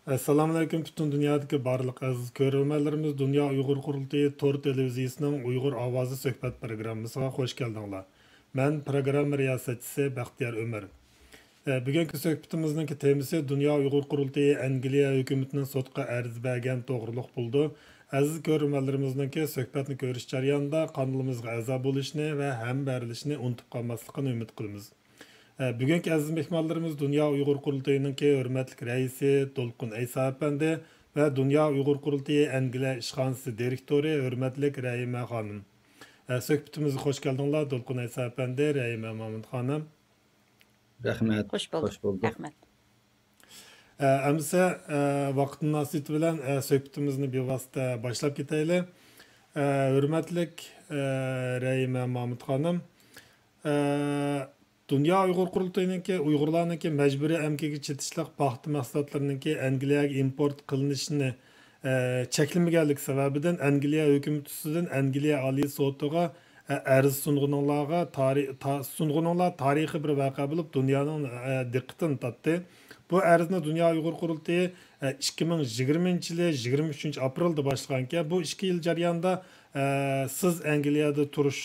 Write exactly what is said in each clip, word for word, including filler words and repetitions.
ئەسسالامۇئەلەيكۇم، پۈتۈن دۇنيادىكى بارلىق ئەزىز كۆرۈرمەنلىرىمىز، دۇنيا ئۇيغۇر قۇرۇلتىيى تور تېلېۋىزىيىسىنىڭ ئۇيغۇر ئاۋازى سۆھبەت پروگراممىسىغا خوش كەلدىڭلار. مەن پروگرامما رىياسەتچىسى بەختىيار ئۆمەر. ئە، بۈگۈنكى سۆھبىتىمىزنىڭكى تېمىسى دۇنيا ئۇيغۇر قۇرۇلتىيى ئەنگلىيە ھۆكۈمىتىنىڭ سوتقا ئەرز بەرگەن توغرۇلۇق بولىدۇ. ئەزىز كۆرۈرمەنلىرىمىزنىڭكى سۆھبەتنى كۆرۈش جەريانىدا قانىلىمىزغا ئەزا بولۇشنى ۋە ھەمبەرىلىشنى ئۇنتۇپ قالماسلىقىنى ئۈمىد قىلىمىز. ئە، بۈگۈنكى ئەزىز مېھمانلىرىمىز دۇنيا ئۇيغۇر قۇرۇلتىيىنىڭكى ھۆرمەتلىك رەئىسى دولقۇن ئەيسا ئەپەندى ۋە دۇنيا ئۇيغۇر قۇرۇلتىيى ئەنگلىيە ئىشخانىسى دىرېكتورى ھۆرمەتلىك رەھىمە خانىم. ئە، سۆھبىتىمىزگە خوش كەلدىڭلار، دولقۇن ئەيسا ئەپەندى، رەھىمە مامۇت خانىم. رەھمەت. خوش بولدۇق. خوش بولدۇق. رەھمەت. ئە، ئەمىسە، ئە، ۋاقىت مۇناسىۋىتى بىلەن، ئە، سۆھبىتىمىزنى بىۋاسىتە باشلاپ كېتەيلى. ئە، ھۆرمەتلىك، ئە، رەھىمە مامۇت خانىم، ئە، دۇنيا ئۇيغۇر قۇرۇلتىيىنىڭكى ئۇيغۇرلارنىڭكى مەجبۇرىي ئەمگىكىگە چېتىشلىق پاختا مەھسۇلاتلىرىنىڭكى ئەنگلىيەگە ئىمپورت قىلىنىشىنى، ئە، چەكلىمىگەنلىكى سەۋەبىدىن ئەنگلىيە ھۆكۈمىتى ئۈستىدىن ئەنگلىيە ئالىي سوتىغا، ئە، ئەرز سۇنغىنىڭلارغا تارى-، تا-، سۇنغىنىڭلار تارىخىي بىر ۋەقە بولۇپ، دۇنيانىڭ، ئە، دىققىتىنى تارتتى. بۇ ئەرزنى دۇنيا ئۇيغۇر قۇرۇلتىيى، ئە، ئىككى مىڭ يىگىرمىنچى يىلى يىگىرمە ئۈچىنچى ئاپرېلدا باشلىغانىكەن. بۇ ئىككى يىل جەريانىدا، ئە، سىز ئەنگلىيەدە تۇرۇش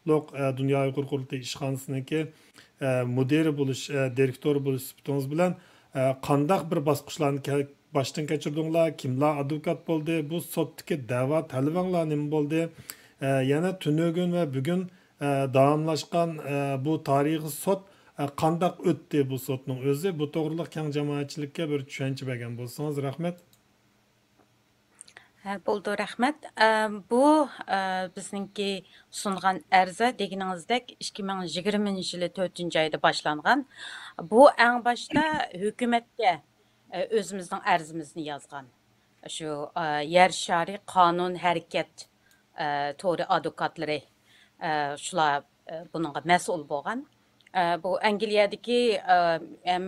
لوق، ئە، دۇنيا ئۇيغۇر قۇرۇلتىيى ئىشخانىسىنىڭكى، ئە، مۇدىرى بولۇش، ئە، دىرېكتورى بولۇش سۈپىتىڭىز بىلەن، ئە، قانداق بىر باسقۇچلارنى كە-، باشتىن كەچۈردۈڭلار؟ كىملەر ئادۋوكات بولدى؟ بۇ سوتتىكى دەۋا تەلىپىڭلار نېمە بولدى؟ ئە، يەنە تۈنۈگۈن ۋە بۈگۈن، ئە، داۋاملاشقان، ئە، بۇ تارىخىي سوت، ئە، قانداق ئۆتتى بۇ سوتنىڭ ئۆزى؟ بۇ توغرىلىق كەڭ جامائەتچىلىككە بىر چۈشەنچە بەرگەن بولسىڭىز، رەھمەت. ھە، بولىدۇ، رەھمەت. ئە، بۇ، ئە، بىزنىڭكى سۇنغان ئەرزە دېگىنىڭىزدەك ئىككى مىڭ يىگىرمىنچى يىلى تۆتىنچى ئايدا باشلانغان. بۇ ئەڭ باشتا ھۆكۈمەتكە، ئە، ئۆزىمىزنىڭ ئەرزىمىزنى يازغان. شۇ، ئە، يەر شارى قانۇن ھەرىكەت، ئە، تورى ئادۋوكاتلىرى، ئە، شۇلار، ئە، بۇنىڭغا مەسئۇل بولغان. ئە، بۇ ئەنگلىيەدىكى، ئە، ھەم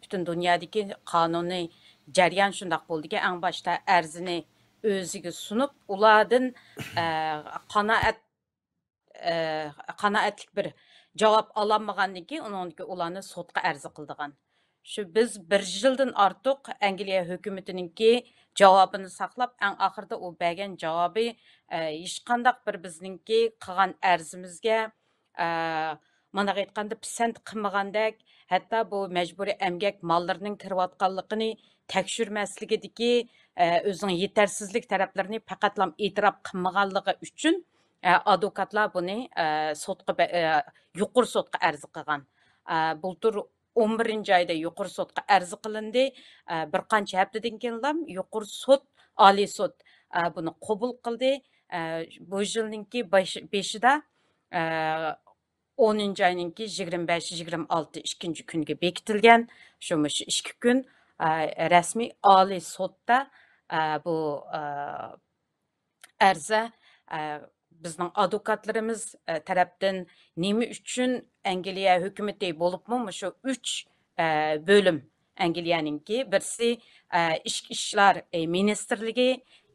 پۈتۈن دۇنيادىكى قانۇنىي جەريان شۇنداق بولدىكى، ئەڭ باشتا ئەرزىنى ئۆزىگە سۇنۇپ، ئۇلاردىن، ئە، قانائەت، ئە، قانائەتلىك بىر جاۋاب ئالالمىغاندىن كېيىن، ئۇنىڭدىن كېيىن ئۇلارنى سوتقا ئەرز قىلىدىغان. شۇ بىز بىر يىلدىن ئارتۇق ئەنگلىيە ھۆكۈمىتىنىڭكى جاۋابىنى ساقلاپ، ئەڭ ئاخىرىدا ئۇ بەرگەن جاۋابى، ئە، ھېچقانداق بىر بىزنىڭكى قىلغان ئەرزىمىزگە، ئە، مانا ئېيتقاندا پىسەنت قىلمىغاندەك، ھەتتا بۇ مەجبۇرىي ئەمگەك ماللىرىنىڭ كىرىۋاتقانلىقىنى تەكشۈرمەسلىكىدىكى، ئە، ئۆزىنىڭ يېتەرسىزلىك تەرەپلىرىنى پەقەتلا ئېتىراپ قىلمىغانلىقى ئۈچۈن، ئە، ئادۋوكاتلار بۇنى، ئە، سوتقا بە-، ئە، يۇقىرى سوتقا ئەرز قىلغان. ئە، بۇلتۇر ئون بىرىنچى ئايدا يۇقىرى سوتقا ئەرز قىلىندى. ئە، بىر قانچە ھەپتىدىن كېيىنلا يۇقىرى سوت، ئالىي سوت، ئە، بۇنى قوبۇل قىلدى. ئە، بۇ يىلنىڭكى باش-، بېشىدا، ئە، ئونىنچى ئاينىڭكى يىگىرمە بەش، يىگىرمە ئالتە، ئىككىنچى كۈنگە بېكىتىلگەن. شۇ، مۇشۇ ئىككى كۈن، ئە، رەسمىي ئالىي سوتتا، ئە، بۇ، ئە، ئەرزە، ئە، بىزنىڭ ئادۋوكاتلىرىمىز، ئە، تەرەپتىن نېمە ئۈچۈن ئەنگلىيە ھۆكۈمىتى بولۇپمۇ مۇشۇ ئۈچ، ئە، بۆلۈم ئەنگلىيەنىڭكى، بىرسى، ئە، ئىچكى ئىشلار، ئە، مىنىستىرلىكى،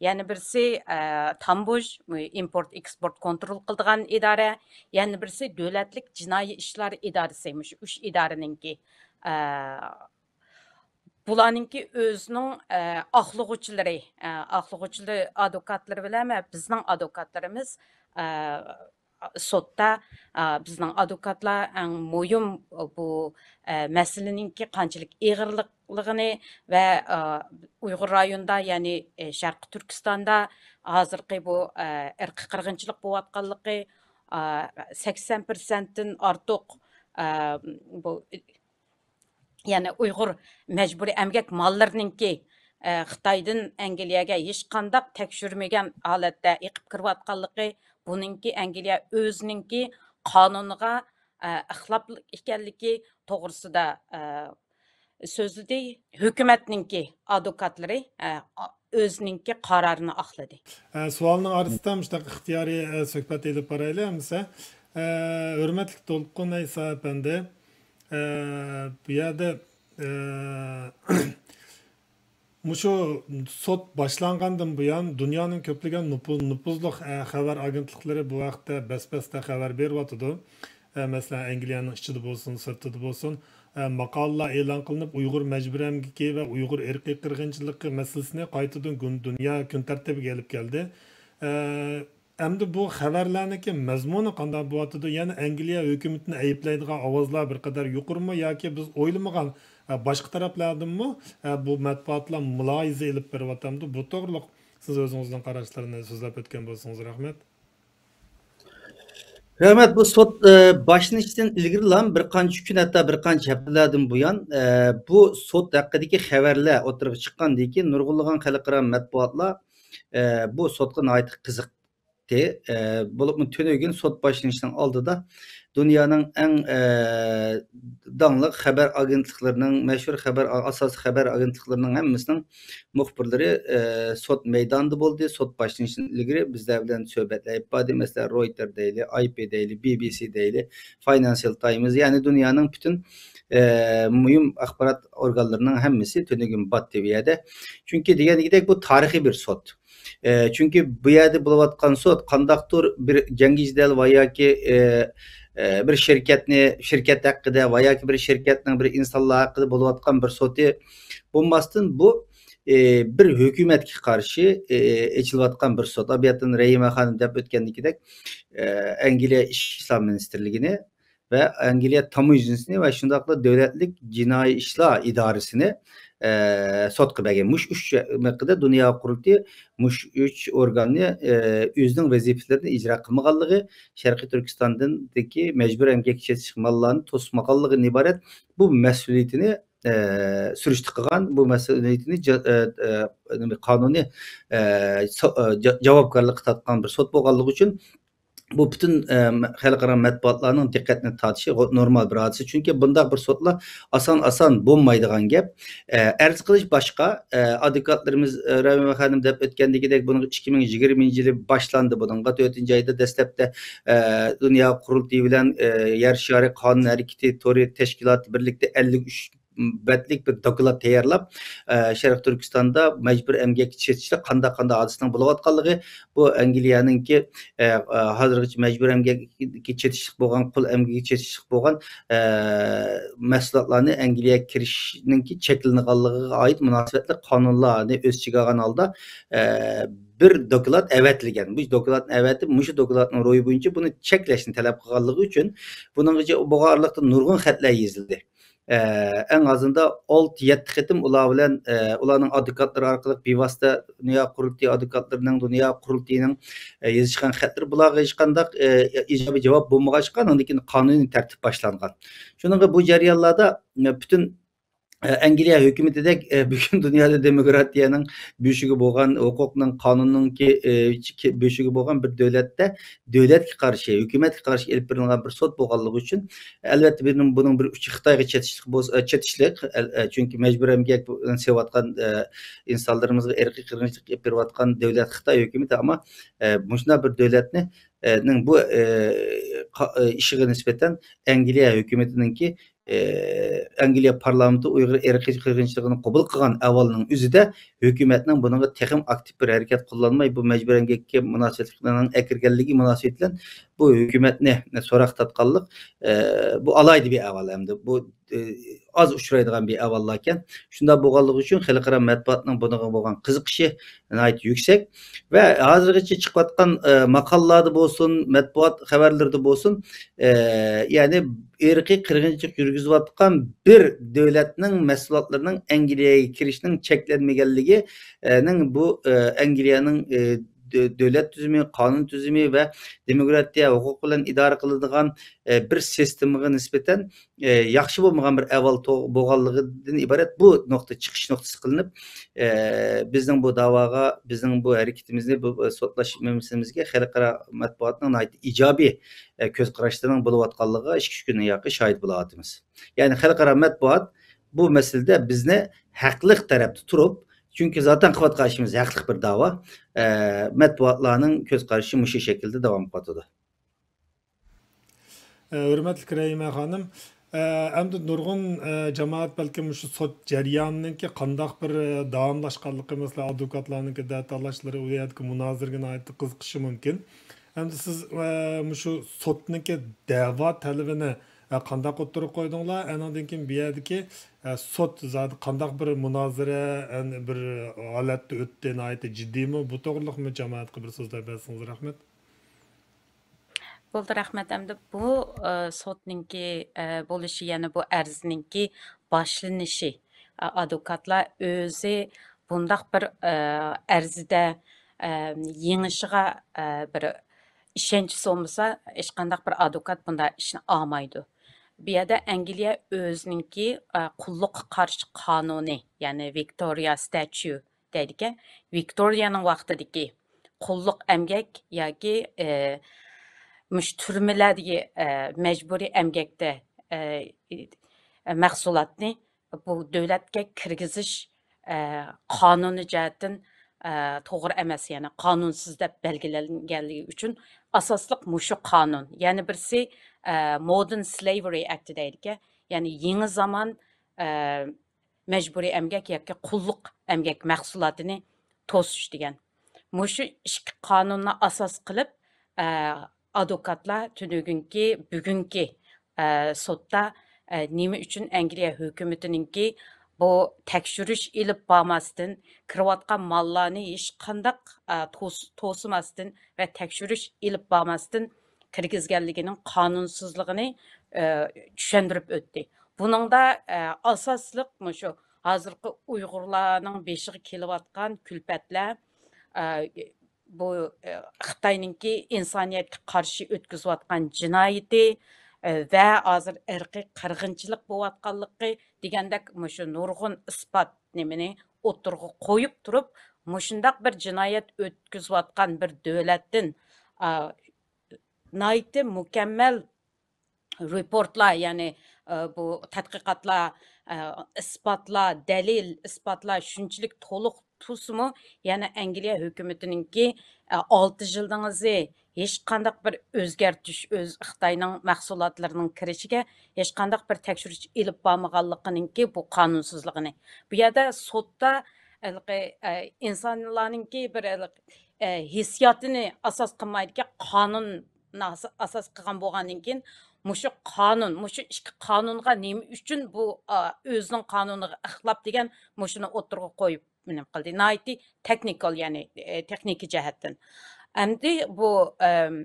يەنە بىرسى، ئە، تامبۇژ، ئىمپورت ئېكسپورت كونترول قىلىدىغان ئىدارە، يەنە بىرسى دۆلەتلىك جىنايى ئىشلار ئىدارىسى، مۇشۇ ئۈچ ئىدارىنىڭكى، ئە، بۇلارنىڭكى ئۆزىنىڭ، ئە، ئاقلىغۇچىلىرى، ئە، ئاقلىغۇچىلىرى ئادۋوكاتلىرى بىلەن ۋە بىزنىڭ ئادۋوكاتلىرىمىز، ئە، سوتتا، ئە، بىزنىڭ ئادۋوكاتلار ئەڭ مۇھىم بۇ، ئە، مەسىلىنىڭكى قانچىلىك ئېغىرلىقلىقىنى ۋە، ئە، ئۇيغۇر رايونىدا، يەنى، ئە، شەرقىي تۈركىستاندا ھازىرقى بۇ، ئە، ئىرقىي قىرغىنچىلىق بولۇۋاتقانلىقى، ئە، سەكسەن پىرسەنتتىن ئارتۇق، ئە، بۇ يەنى ئۇيغۇر مەجبۇرىي ئەمگەك ماللىرىنىڭكى، ئە، خىتايدىن ئەنگلىيەگە ھېچقانداق تەكشۈرمىگەن ھالەتتە ئېقىپ كىرىۋاتقانلىقى، بۇنىڭكى ئەنگلىيە ئۆزىنىڭكى قانۇنىغا، ئە، خىلاپلىق ئىكەنلىكى توغرىسىدا، ئە، سۆزلىدى. ھۆكۈمەتنىڭكى ئادۋوكاتلىرى، ئە، ئۆزىنىڭكى قارارىنى ئاقلىدى. ئە، سوئالنىڭ ئارىسىدا مۇشۇنداق ئىختىيارىي، ئە، سۆھبەت ئېلىپ بارايلى ئەمىسە. ئە، ھۆرمەتلىك دولقۇن ئەيسا ئەپەندى، ئە، بۇ يەردە، ئە، مۇشۇ سوت باشلانغاندىن بۇيان، دۇنيانىڭ كۆپلىگەن نوپۇ-، نوپۇزلۇق، ئە، خەۋەر ئاگېنتلىقلىرى بۇ ھەقتە بەس-بەستە خەۋەر بېرىۋاتىدۇ. ئە، مەسىلەن، ئەنگلىيەنىڭ ئىچىدە بولسۇن، سىرتىدا بولسۇن، ئە، ماقالىلەر ئېلان قىلىنىپ، ئۇيغۇر مەجبۇرىي ئەمگىكى ۋە ئۇيغۇر ئىرقىي قىرغىنچىلىقى مەسىلىسىنى قايتىدىن گۈن-، دۇنيا كۈن تەرتىپىگە ئېلىپ كەلدى. ئە، ئەمدى بۇ خەۋەرلەرنىڭكى مەزمۇنى قانداق بولۇۋاتىدۇ؟ يەنى ئەنگلىيە ھۆكۈمىتىنى ئەيىبلەيدىغان ئاۋازلار بىر قەدەر يۇقىرىمۇ ياكى بىز ئويلىمىغان، ئە، باشقا تەرەپلەردىنمۇ، ئە، بۇ مەتبۇئاتلار مۇلاھىزە ئېلىپ بېرىۋاتامدۇ؟ بۇ توغرۇلۇق سىز ئۆزىڭىزنىڭ قاراشلىرىنى سۆزلەپ ئۆتكەن بولسىڭىز، رەھمەت. رەھمەت. بۇ سوت، ئە، باشلىنىشتىن ئىلگىرىلا بىر قانچە كۈن، ھەتتا بىر قانچە ھەپتىلەردىن بۇيان، ئە، بۇ سوت ھەققىدىكى خەۋەرلەر ئوتتۇرىغا چىققاندىن كېيىن، نۇرغۇنلىغان خەلقئارا مەتبۇئاتلار، ئە، بۇ سوتقا ناھايىتى قىزىقتى. ئە، بولۇپمۇ تۈنۈگۈن سوت باشلىنىشىنىڭ ئالدىدا دۇنيانىڭ ئەڭ، ئە، داڭلىق خەۋەر ئاگېنتلىقلىرىنىڭ، مەشھۇر خەۋەر، ئاساسىي خەۋەر ئاگېنتلىقلىرىنىڭ ھەممىسىنىڭ مۇخبىرلىرى، ئە، سوت مەيدانىدا بولدى. سوت باشلىنىشتىن ئىلگىرى بىزلەر بىلەن سۆھبەتلەر ئېلىپ باردى. مەسىلەن، رويتېر دەيلى، ئاي پى دەيلى، بى بى سى دەيلى، فاينانسىيال تايمز، يەنى دۇنيانىڭ پۈتۈن، ئە، مۇھىم ئاخبارات ئورگانلىرىنىڭ ھەممىسى تۈنۈگۈن باتتى بۇ يەردە. چۈنكى دېگەندىكىدەك بۇ تارىخىي بىر سوت. ئە، چۈنكى بۇ يەردە بولۇۋاتقان سوت قانداقتۇر بىر جەڭگىجدەل ۋە ياكى، ئە، ئە، بىر شىركەتنى، شىركەت ھەققىدە ۋە ياكى بىر شىركەتنىڭ بىر ئىنسانلار ھەققىدە بولۇۋاتقان بىر سوتى بولماستىن، بۇ، ئى، بىر ھۆكۈمەتكە قارشى، ئى، ئېچىلىۋاتقان بىر سوت. ئابىياتتىن رەھىمە خانىم دەپ ئۆتكەندىكىدەك، ئى، ئەنگلىيە ئىچكى ئىشلار مىنىستىرلىكىنى ۋە ئەنگلىيە تاموژنىسىنى ۋە شۇنداقلا دۆلەتلىك جىنايى ئىشلار ئىدارىسىنى، ئى، سوتقا بەرگەن. مۇشۇ ئۈچ ھەققىدە دۇنيا قۇرۇلتىيى مۇشۇ ئۈچ ئورگاننى، ئى، ئۆزىنىڭ ۋەزىپىلىرىنى ئىجرا قىلمىغانلىقى، شەرقىي تۈركىستاندىكى مەجبۇرىي ئەمگەككە چېتىشلىق ماللارنى توسمىغانلىقىدىن ئىبارەت بۇ مەسئۇلىيىتىنى ئە، سۈرۈشتە قىلغان، بۇ مەسئۇلىيىتىنى جا-، ئە، ئە، نېمە، قانۇنىي، ئە، سو-، ئە، جا-، جاۋابكارلىققا تارتقان بىر سوت بولغانلىقى ئۈچۈن، بۇ پۈتۈن، ئە، خەلقئارا مەتبۇئاتلارنىڭ دىققەتنى تارتىشى غو-، نورمال بىر ھادىسە. چۈنكى بۇنداق بىر سوتلار ئاسان-ئاسان بولمايدىغان گەپ. ئە، ئەرز قىلىش باشقا، ئە، ئادۋوكاتلىرىمىز، ئە، رەھىمە خانىم دەپ ئۆتكەندىكىدەك، بۇنىڭ ئىككى مىڭ يىگىرمىنچى يىلى باشلاندى. بۇنىڭغا تۆتىنچى ئايدا دەسلەپتە، ئە، دۇنيا قۇرۇلتىيى بىلەن، ئە، يەر شارى قانۇن ھەرىكىتى تورى تەشكىلاتى بىرلىكتە ئەللىك ئۈچ بەتلىك بىر دوكلات تەييارلاپ، ئە، شەرقىي تۈركىستاندا مەجبۇرىي ئەمگەككە چېتىشلىق قانداق، قانداق ھادىسىنىڭ بولۇۋاتقانلىقى، بۇ ئەنگلىيەنىڭكى، ئە، ئە، ھازىرغىچە مەجبۇرىي ئەمگەككە چېتىشلىق بولغان، قۇل ئەمگىكىگە چېتىشلىق بولغان، ئە، مەھسۇلاتلارنى ئەنگلىيەگە كىرىشنىڭكى چەكلىنىدىغانلىقىغا ئائىت مۇناسىۋەتلىك قانۇنلارنى ئۆز ئىچىگە ئالغان ھالدا، ئە، بىر دوكلات ئەۋەتىلگەن. بۇ دوكلاتنى ئەۋەتىپ، مۇشۇ دوكلاتنىڭ روھى بويىچە بۇنى چەكلەشنى تەلەپ قىلغانلىقى ئۈچۈن، بۇنىڭغىچە بۇ ئارىلىقتا نۇرغۇن خەتلەر يېزىلدى. ئە، ئەڭ ئازىندا ئالتە، يەتتە قېتىم ئۇلار بىلەن، ئە، ئۇلارنىڭ ئادۋوكاتلىرى ئارقىلىق بىۋاسىتە دۇنيا قۇرۇلتىيى ئادۋوكاتلىرىنىڭ، دۇنيا قۇرۇلتىيىنىڭ، ئە، يېزىشقان خەتلىرى بۇلارغا ھېچقانداق، ئە، ئىجابىي جاۋاب بولمىغاچقا، ئاندىن كېيىن قانۇنىي تەرتىپ باشلانغان. شۇنىڭغا بۇ جەريانلاردا، ئە، پۈتۈن ئە، ئەنگلىيە ھۆكۈمىتىدەك، ئە، بۈگۈن دۇنيادا دېموكراتىيەنىڭ بۆشۈكى بولغان، ھوقۇقنىڭ، قانۇننىڭكى، ئە، چېكى-، بۆشۈكى بولغان بىر دۆلەتتە دۆلەتكە قارشى، ھۆكۈمەتكە قارشى ئېلىپ بېرىلغان بىر سوت بولغانلىقى ئۈچۈن، ئەلۋەتتە، بۇنىڭ، بۇنىڭ بىر ئۈچى خىتايغا چېتىشلىق بولسا، ئە، چېتىشلىق، ئەل-، ئە، چۈنكى مەجبۇرىي ئەمگەك سېلىۋاتقان، ئە، ئىنسانلىرىمىزغا ئىرقىي قىرغىنچىلىق ئېلىپ بېرىۋاتقان دۆلەت خىتاي ھۆكۈمىتى، ئەمما، ئە، مۇشۇنداق بىر دۆلەتنى، ئە، نىڭ بۇ، ئە، قا-، ئە، ئىشىغا نىسبەتەن ئەنگلىيە ھۆكۈمىتىنىڭكى ئى، ئەنگلىيە پارلامېنتى ئۇيغۇر ئىرقىي قىرغىنچىلىقىنى قوبۇل قىلغان ئەھۋالنىڭ ئۆزىدە، ھۆكۈمەتنىڭ بۇنىڭغا تېخىمۇ ئاكتىپ بىر ھەرىكەت قوللانماي، بۇ مەجبۇرىي ئەمگەككە مۇناسىۋەتلىكلەرنىڭ ئەكىرگەنلىكى مۇناسىۋىتى بىلەن بۇ ھۆكۈمەتنى سوراققا تارتقانلىق، ئى، بۇ ئالاھىدە بىر ئەھۋال ھەمدە بۇ، ئى، ئاز ئۇچرايدىغان بىر ئەھۋاللاركەن. شۇنداق بولغانلىقى ئۈچۈن خەلقئارا مەتبۇئاتنىڭ بۇنىڭغا بولغان قىزىقىشى ناھايىتى يۈكسەك ۋە ھازىرغىچە چىقىۋاتقان، ئە، ماقالىلاردا بولسۇن، مەتبۇئات خەۋەرلىرىدە بولسۇن، ئە، يەنى ئىرقىي قىرغىنچىلىق يۈرگۈزۈۋاتقان بىر دۆلەتنىڭ مەھسۇلاتلىرىنىڭ ئەنگلىيەگە كىرىشىنىڭ چەكلەنمىگەنلىكى، ئە، نىڭ بۇ، ئە، ئەنگلىيەنىڭ، ئە، دۆ-، دۆلەت تۈزۈمى، قانۇن تۈزۈمى ۋە دېموكراتىيە ھوقۇق بىلەن ئىدارە قىلىدىغان، ئە، بىر سىستېمىغا نىسبەتەن ئە، ياخشى بولمىغان بىر ئەھۋال تو-، بولغانلىقىدىن ئىبارەت بۇ نۇقتا چىقىش نۇقتىسى قىلىنىپ، ئە، بىزنىڭ بۇ داۋاغا، بىزنىڭ بۇ ھەرىكىتىمىزنى، بۇ، ئە، سوتلاش مەسىلىمىزگە خەلقئارا مەتبۇئاتنىڭ ناھايىتى ئىجابىي، ئە، كۆز قاراشلىرىنىڭ بولۇۋاتقانلىقىغا ئىككى، ئۈچ كۈندىن ياقى شاھىت بولۇۋاتىمىز. يەنى خەلقئارا مەتبۇئات بۇ مەسىلىدە بىزنى ھەقلىق تەرەپتە تۇرۇپ، چۈنكى زاتەن قىلىۋاتقان ئىشىمىز ھەقلىق بىر داۋا، ئە، مەتبۇئاتلارنىڭ كۆز قارىشى مۇشۇ شەكىلدە داۋام قىلىۋاتىدۇ. ئە، ھۆرمەتلىك رەھىمە خانىم، ئە، ئەمدى نۇرغۇن، ئە، جامائەت بەلكىم مۇشۇ سوت جەريانىنىڭكى قانداق بىر، ئە، داۋاملاشقانلىقى، مەسىلەن، ئادۋوكاتلارنىڭكى دەتالاشلىرى، ئۇ يەردىكى مۇنازىرىگە ناھايىتى قىزىقىشى مۇمكىن. ئەمدى سىز، ئە، مۇشۇ سوتنىڭكى دەۋا تەلىپىنى، ئە، قانداق ئوتتۇرىغا قويدۇڭلار؟ ئەنىڭدىن كېيىن بۇ يەردىكى، ئە، سوت زادى قانداق بىر مۇنازىرە، ئە، بىر ھالەتتە ئۆتتى، ناھايىتى جىددىيمۇ؟ بۇ توغرىلىقمۇ جامائەتكە بىر سۆزلەپ بەرسىڭىز رەھمەت. بولدى، رەھمەت. ئەمدى بۇ، ئە، سوتنىڭكى، ئە، بولۇشى، يەنى بۇ ئەرزنىڭكى باشلىنىشى، ئە، ئادۋوكاتلار ئۆزى بۇنداق بىر، ئە، ئەرزدە، ئە، يېڭىشىغا، ئە، بىر ئىشەنچ بولمىسا، ھېچقانداق بىر ئادۋوكات بۇنداق ئىشنى ئالمايدۇ. بۇ يەردە ئەنگلىيە ئۆزىنىڭكى، ئە، قۇللۇققا قارشى قانۇنى، يەنى ۋىكتورىيا ستاتيۇ دەيدىكەن. ۋىكتورىيەنىڭ ۋاقتىدىكى قۇللۇق ئەمگەك ياكى، ئە، مۇشۇ تۈرمىلەردىكى، ئە، مەجبۇرىي ئەمگەكتە، ئە، مەھسۇلاتنى بۇ دۆلەتكە كىرگۈزۈش، ئە، قانۇنى جەھەتتىن، ئە، توغرا ئەمەس، يەنى قانۇنسىز دەپ بەلگىلەنگەنلىكى ئۈچۈن ئاساسلىق مۇشۇ قانۇن. يەنە بىرسى، ئە، Modern Slavery Act دەيدىكەن، يەنى يېڭى زامان، ئە، مەجبۇرىي ئەمگەك ياكى قۇللۇق ئەمگەك مەھسۇلاتىنى توسۇش دېگەن. مۇشۇ ئىككى قانۇننى ئاساس قىلىپ، ئە، ئادۋوكاتلار تۈنۈگۈنكى، بۈگۈنكى، ئە، سوتتا، ئە، نېمە ئۈچۈن ئەنگلىيە ھۆكۈمىتىنىڭكى بۇ تەكشۈرۈش ئېلىپ بارماستىن، كىرىۋاتقان ماللارنى ھېچقانداق، ئە، توس-، توسىماستىن ۋە تەكشۈرۈش ئېلىپ بارماستىن كىرگۈزگەنلىكىنىڭ قانۇنسىزلىقىنى، ئە، چۈشەندۈرۈپ ئۆتتى. بۇنىڭدا، ئە، ئاساسلىق مۇشۇ ھازىرقى ئۇيغۇرلارنىڭ بېشىغا كېلىۋاتقان كۈلپەتلەر، ئە، بۇ، ئە، خىتاينىڭكى ئىنسانىيەتكە قارشى ئۆتكۈزۈۋاتقان جىنايىتى، ئە، ۋە ھازىر ئىرقىي قىرغىنچىلىق بولۇۋاتقانلىقى دېگەندەك مۇشۇ نۇرغۇن ئىسپات نېمىنى ئوتتۇرىغا قويۇپ تۇرۇپ، مۇشۇنداق بىر جىنايەت ئۆتكۈزۈۋاتقان بىر دۆلەتتىن، ئا، ناھايىتى مۇكەممەل رېپورتلار، يەنى، ئە، بۇ تەتقىقاتلار، ئە، ئىسپاتلار، دەلىل، ئىسپاتلار شۇنچىلىك تولۇق تۇرسىمۇ، يەنە ئەنگلىيە ھۆكۈمىتىنىڭكى، ئە، ئالتە يىلدىن ئېزى ھېچقانداق بىر ئۆزگەرتىش، ئۆز خىتاينىڭ مەھسۇلاتلىرىنىڭ كىرىشىگە ھېچقانداق بىر تەكشۈرۈش ئېلىپ بارمىغانلىقىنىڭكى بۇ قانۇنسىزلىقىنى. بۇ يەردە سوتتا ھېلىقى، ئە، ئىنسانلارنىڭكى بىر ھېلىقى، ئە، ھېسسىياتىنى ئاساس قىلمايدىكەن، قانۇن ئاساس قىلغان بولغاندىن كېيىن، مۇشۇ قانۇن، مۇشۇ ئىككى قانۇنغا نېمە ئۈچۈن بۇ، ئا، ئۆزىنىڭ قانۇنىغا خىلاپ دېگەن مۇشۇنى ئوتتۇرىغا قويۇپ نېمە قىلدى. ناھايىتى تېخنىكال، يەنى، ئە، تېخنىكا جەھەتتىن. ئەمدى بۇ، ئەم،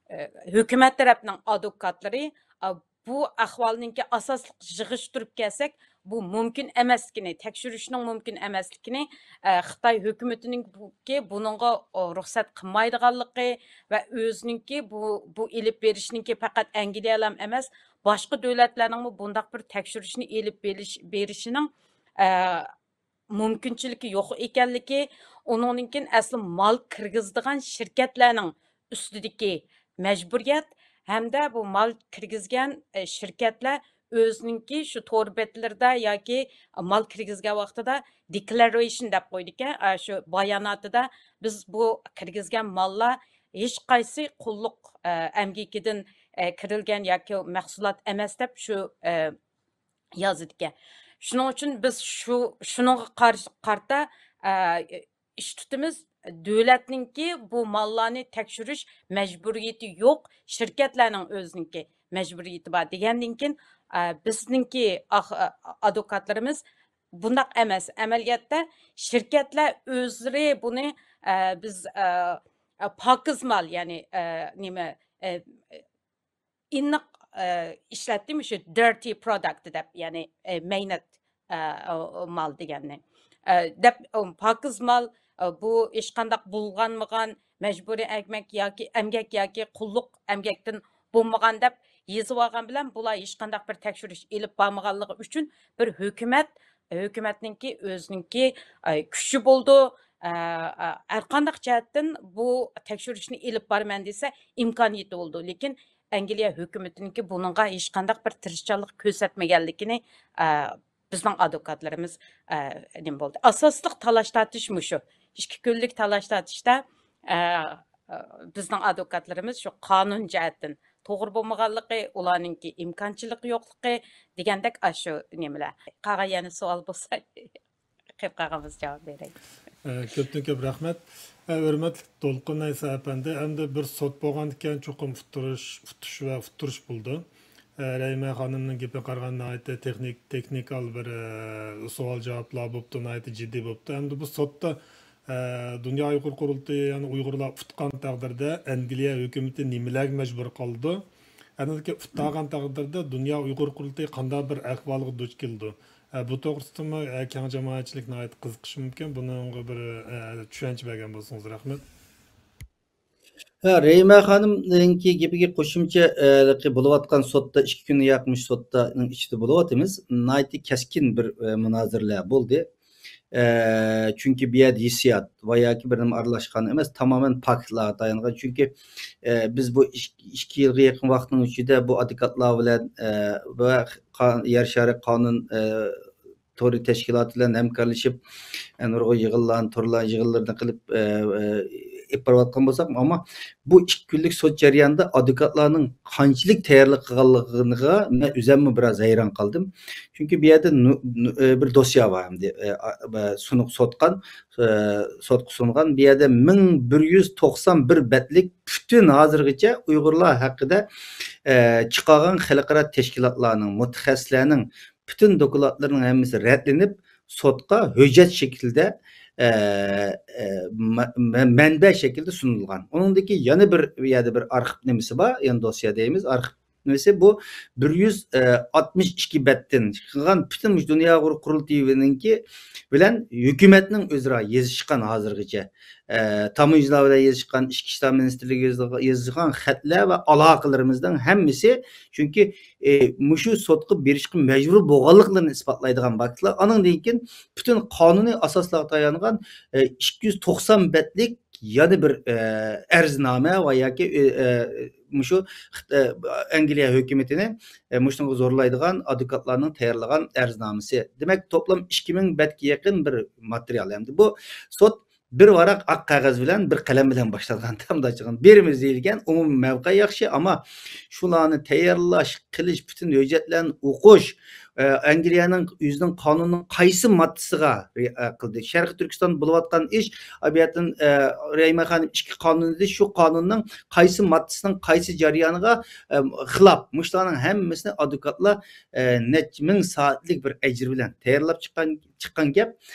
ئە، ھۆكۈمەت تەرەپنىڭ ئادۋوكاتلىرى، ئا، بۇ ئەھۋالنىڭكى ئاساسلىق يىغىشتۇرۇپ كەلسەك، بۇ مۇمكىن ئەمەسلىكىنى، تەكشۈرۈشنىڭ مۇمكىن ئەمەسلىكىنى، ئە، خىتاي ھۆكۈمىتىنىڭكى بۇنىڭغا، ئو، رۇخسەت قىلمايدىغانلىقى ۋە ئۆزىنىڭكى بۇ، بۇ ئېلىپ بېرىشنىڭكى پەقەت ئەنگلىيەلام ئەمەس، باشقا دۆلەتلەرنىڭمۇ بۇنداق بىر تەكشۈرۈشنى ئېلىپ بېرىش-، بېرىشىنىڭ، ئە، مۇمكىنچىلىكى يوق ئىكەنلىكى، ئۇنىڭدىن كېيىن ئەسلى مال كىرگۈزىدىغان شىركەتلەرنىڭ ئۈستىدىكى مەجبۇرىيەت ھەمدە بۇ مال كىرگۈزگەن، ئە، شىركەتلەر ئۆزىنىڭكى شۇ تور بەتلىرىدە ياكى مال كىرگۈزگەن ۋاقتىدا دېكلارېيشن دەپ قويىدىكەن، ئە، شۇ باياناتىدا بىز بۇ كىرگۈزگەن ماللار ھېچقايسى قۇللۇق، ئە، ئەمگىكىدىن، ئە، كىرىلگەن ياكى مەھسۇلات ئەمەس دەپ شۇ، ئە، يازىدىكەن. شۇنىڭ ئۈچۈن بىز شۇ، شۇنىڭغا قار-، قارىتا، ئە، ئىش تۇتىمىز. دۆلەتنىڭكى بۇ ماللارنى تەكشۈرۈش مەجبۇرىيىتى يوق، شىركەتلەرنىڭ ئۆزىنىڭكى مەجبۇرىيىتى بار دېگەندىن كېيىن، ئە، بىزنىڭكى ئاخ-، ئە، ئادۋوكاتلىرىمىز بۇنداق ئەمەس. ئەمەلىيەتتە شىركەتلەر ئۆزلىرى بۇنى، ئە، بىز، ئە، ئە، پاكىز مال، يەنى، ئە، نېمە، ئە، ئېنىق، ئە، ئىشلەتتى مۇشۇ دىرتى پروداكت دەپ، يەنى، ئە، مەينەت، ئە، مال دېگەننى. ئە، دەپ، ئە، پاكىز مال، ئە، بۇ ھېچقانداق بۇلغانمىغان، مەجبۇرىي ئەمگەك ياكى، ئەمگەك ياكى قۇللۇق ئەمگەكتىن بولمىغان دەپ يېزىۋالغان بىلەن، بۇلار ھېچقانداق بىر تەكشۈرۈش ئېلىپ بارمىغانلىقى ئۈچۈن بىر ھۆكۈمەت، ھۆكۈمەتنىڭكى ئۆزىنىڭكى، ئە، كۈچى بولىدۇ. ئە، ئە، ھەرقانداق جەھەتتىن بۇ تەكشۈرۈشنى ئېلىپ بارىمەن دېسە، ئىمكانىيىتى بولىدۇ. لېكىن ئەنگلىيە ھۆكۈمىتىنىڭكى بۇنىڭغا ھېچقانداق بىر تىرىشچانلىق كۆرسەتمىگەنلىكىنى، ئە، بىزنىڭ ئادۋوكاتلىرىمىز، ئە، نېمە بولدى. ئاساسلىق تالاش-تارتىش مۇشۇ. ئىككى كۈنلۈك تالاش-تارتىشتا، ئە، ئە، بىزنىڭ ئادۋوكاتلىرىمىز شۇ قانۇن جەھەتتىن توغرا بولمىغانلىقى، ئۇلارنىڭكى ئىمكانچىلىقى يوقلۇقى دېگەندەك ئاشۇ نېمىلەر. قالغان يەنە سوئال بولسا، قېلىپ قالغان بولسا جاۋاب بېرەي. ئە، كۆپتىن كۆپ رەھمەت. ئە، ھۆرمەتلىك دولقۇن ئەيسا ئەپەندى، ئەمدى بىر سوت بولغاندىكىن چوقۇم ئۇتتۇرۇش، ئۇتۇش ۋە ئۇتتۇرۇش بولىدۇ. ئە، رەھىمە خانىمنىڭ گېپىگە قارىغاندا، ناھايىتى تېخنىك-، تېخنىكال بىر، ئە، سوئال-جاۋابلار بوپتۇ، ناھايىتى جىددىي بوپتۇ. ئەمدى بۇ سوتتا، ئە، دۇنيا ئۇيغۇر قۇرۇلتىيى، يەنى ئۇيغۇرلار ئۇتقان تەقدىردە، ئەنگلىيە ھۆكۈمىتى نېمىلەرگە مەجبۇر قالىدۇ؟ ئەنگلىيە ئۇتالغان تەقدىردە، دۇنيا ئۇيغۇر قۇرۇلتىيى قانداق بىر ئەھۋالغا دۇچ كېلىدۇ؟ ئە، بۇ توغرىسىدىمۇ، ئە، كەڭ جامائەتچىلىك ناھايىتى قىزىقىشى مۇمكىن. بۇنىڭغا بىر، ئە، چۈشەنچە بەرگەن بولسىڭىز رەھمەت. ھە، رەھىمە خانىمنىڭكى گېپىگە قوشۇمچە، ئە، بولۇۋاتقان سوتتا، ئىككى كۈن ياقمىش سوتتا ئىچىدە بولۇۋاتىمىز. ناھايىتى كەسكىن بىر، ئە، مۇنازىرىلەر بولدى. ئە، چۈنكى بۇ يەردە ھېسسىيات ۋە ياكى بىر نېمە ئارىلاشقان ئەمەس، تامامەن پاكىتلارغا تايانغان. چۈنكى، ئە، بىز بۇ ئىك-، ئىككى يىلغا يېقىن ۋاقىتنىڭ ئىچىدە بۇ ئادۋوكاتلار بىلەن، ئە، ۋە قا-، يەر شارى قانۇن، ئە، تورى تەشكىلاتى بىلەن ھەمكارلىشىپ، ئە، نۇرغۇن يىغىنلارنى، تورلار يىغىنلىرىنى قىلىپ، ئە، ئە، ئېلىپ بارىۋاتقان بولساق، ئەمما بۇ ئىككى كۈنلۈك سوت جەريانىدا ئادۋوكاتلارنىڭ قانچىلىك تەييارلىق قىلغانلىقىغا مەن ئۆزۈممۇ بىراز ھەيران قالدىم. چۈنكى بۇ يەردە نۇ-، نۇ-، ئە، بىر دوسيە بار ئەمدى، ئە، ئا-، ئە، سۇنۇق سوتقان، ئە، سوتقا سۇنغان. بۇ يەردە مىڭ بىر يۈز توقسان بىر بەتلىك پۈتۈن ھازىرغىچە ئۇيغۇرلار ھەققىدە، ئە، چىقارغان خەلقئارا تەشكىلاتلارنىڭ، مۇتەخەسسىسلەرنىڭ پۈتۈن دوكلاتلىرىنىڭ ھەممىسى رەتلىنىپ، سوتقا ھۆججەت شەكلىدە، ئە، ئە، مە-، مە-، مەنبە شەكلىدە سۇنۇلغان. ئۇنىڭدىكى يەنە بىر، بۇ يەردە بىر ئارخىپ نېمىسى بار، يەنى دوسيە دەيمىز، ئارخىپ نېمىسى، بۇ بىر يۈز ئاتمىش ئىككى بەتتىن چىققان پۈتۈن مۇشۇ دۇنيا ئۇيغۇر قۇرۇلتىيىنىڭكى بىلەن ھۆكۈمەتنىڭ ئۆزئارا يېزىشقان ھازىرغىچە، ئە، تاموژنا بىلەن يېزىشقان، ئىچكى ئىشلار مىنىستىرلىكىگە يېزىلغان، يېزىلغان خەتلەر ۋە ئالاقىلىرىمىزنىڭ ھەممىسى، چۈنكى، ئە، مۇشۇ سوتقا بېرىشقا مەجبۇر بولغانلىقلىرىنى ئىسپاتلايدىغان پاكىتلار. ئانىڭدىن كېيىن پۈتۈن قانۇنىي ئاساسلارغا تايانغان، ئە، ئىككى يۈز توقسان بەتلىك يەنە بىر، ئە، ئەرزنامە ۋە ياكى، ئە، ئە، مۇشۇ خىت-، ئە، ئەنگلىيە ھۆكۈمىتىنى، ئە، مۇشۇنىڭغا زورلايدىغان ئادۋوكاتلارنىڭ تەييارلىغان ئەرزنامىسى. دېمەك، توپلام ئىككى مىڭ بەتكە يېقىن بىر ماتېرىيال. ئەمدى بۇ سوت بىر ۋاراق ئاق قەغەز بىلەن، بىر قەلەم بىلەن باشلانغان، تامدا چىققان. بىرىمىز دېيىلگەن، ئومۇمىي مەۋقە ياخشى، ئەمما شۇلارنى تەييارلاش، قىلىش، پۈتۈن ھۆججەتلەرنى ئوقۇش، ئە، ئەنگلىيەنىڭ ئۆزىنىڭ قانۇنىنىڭ قايسى ماددىسىغا رىئايە قىلدى؟ شەرقىي تۈركىستاندا بولۇۋاتقان ئىش، ئابىيەتىن، ئە، رەھىمە خانىم ئىككى قانۇن دېدى، شۇ قانۇننىڭ قايسى ماددىسىنىڭ قايسى جەريانىغا، ئە، خىلاپ؟ مۇشۇلارنىڭ ھەممىسىنى ئادۋوكاتلار، ئە، نەچچە مىڭ سائەتلىك بىر ئەجىر بىلەن تەييارلاپ چىققان، چىققان گەپ.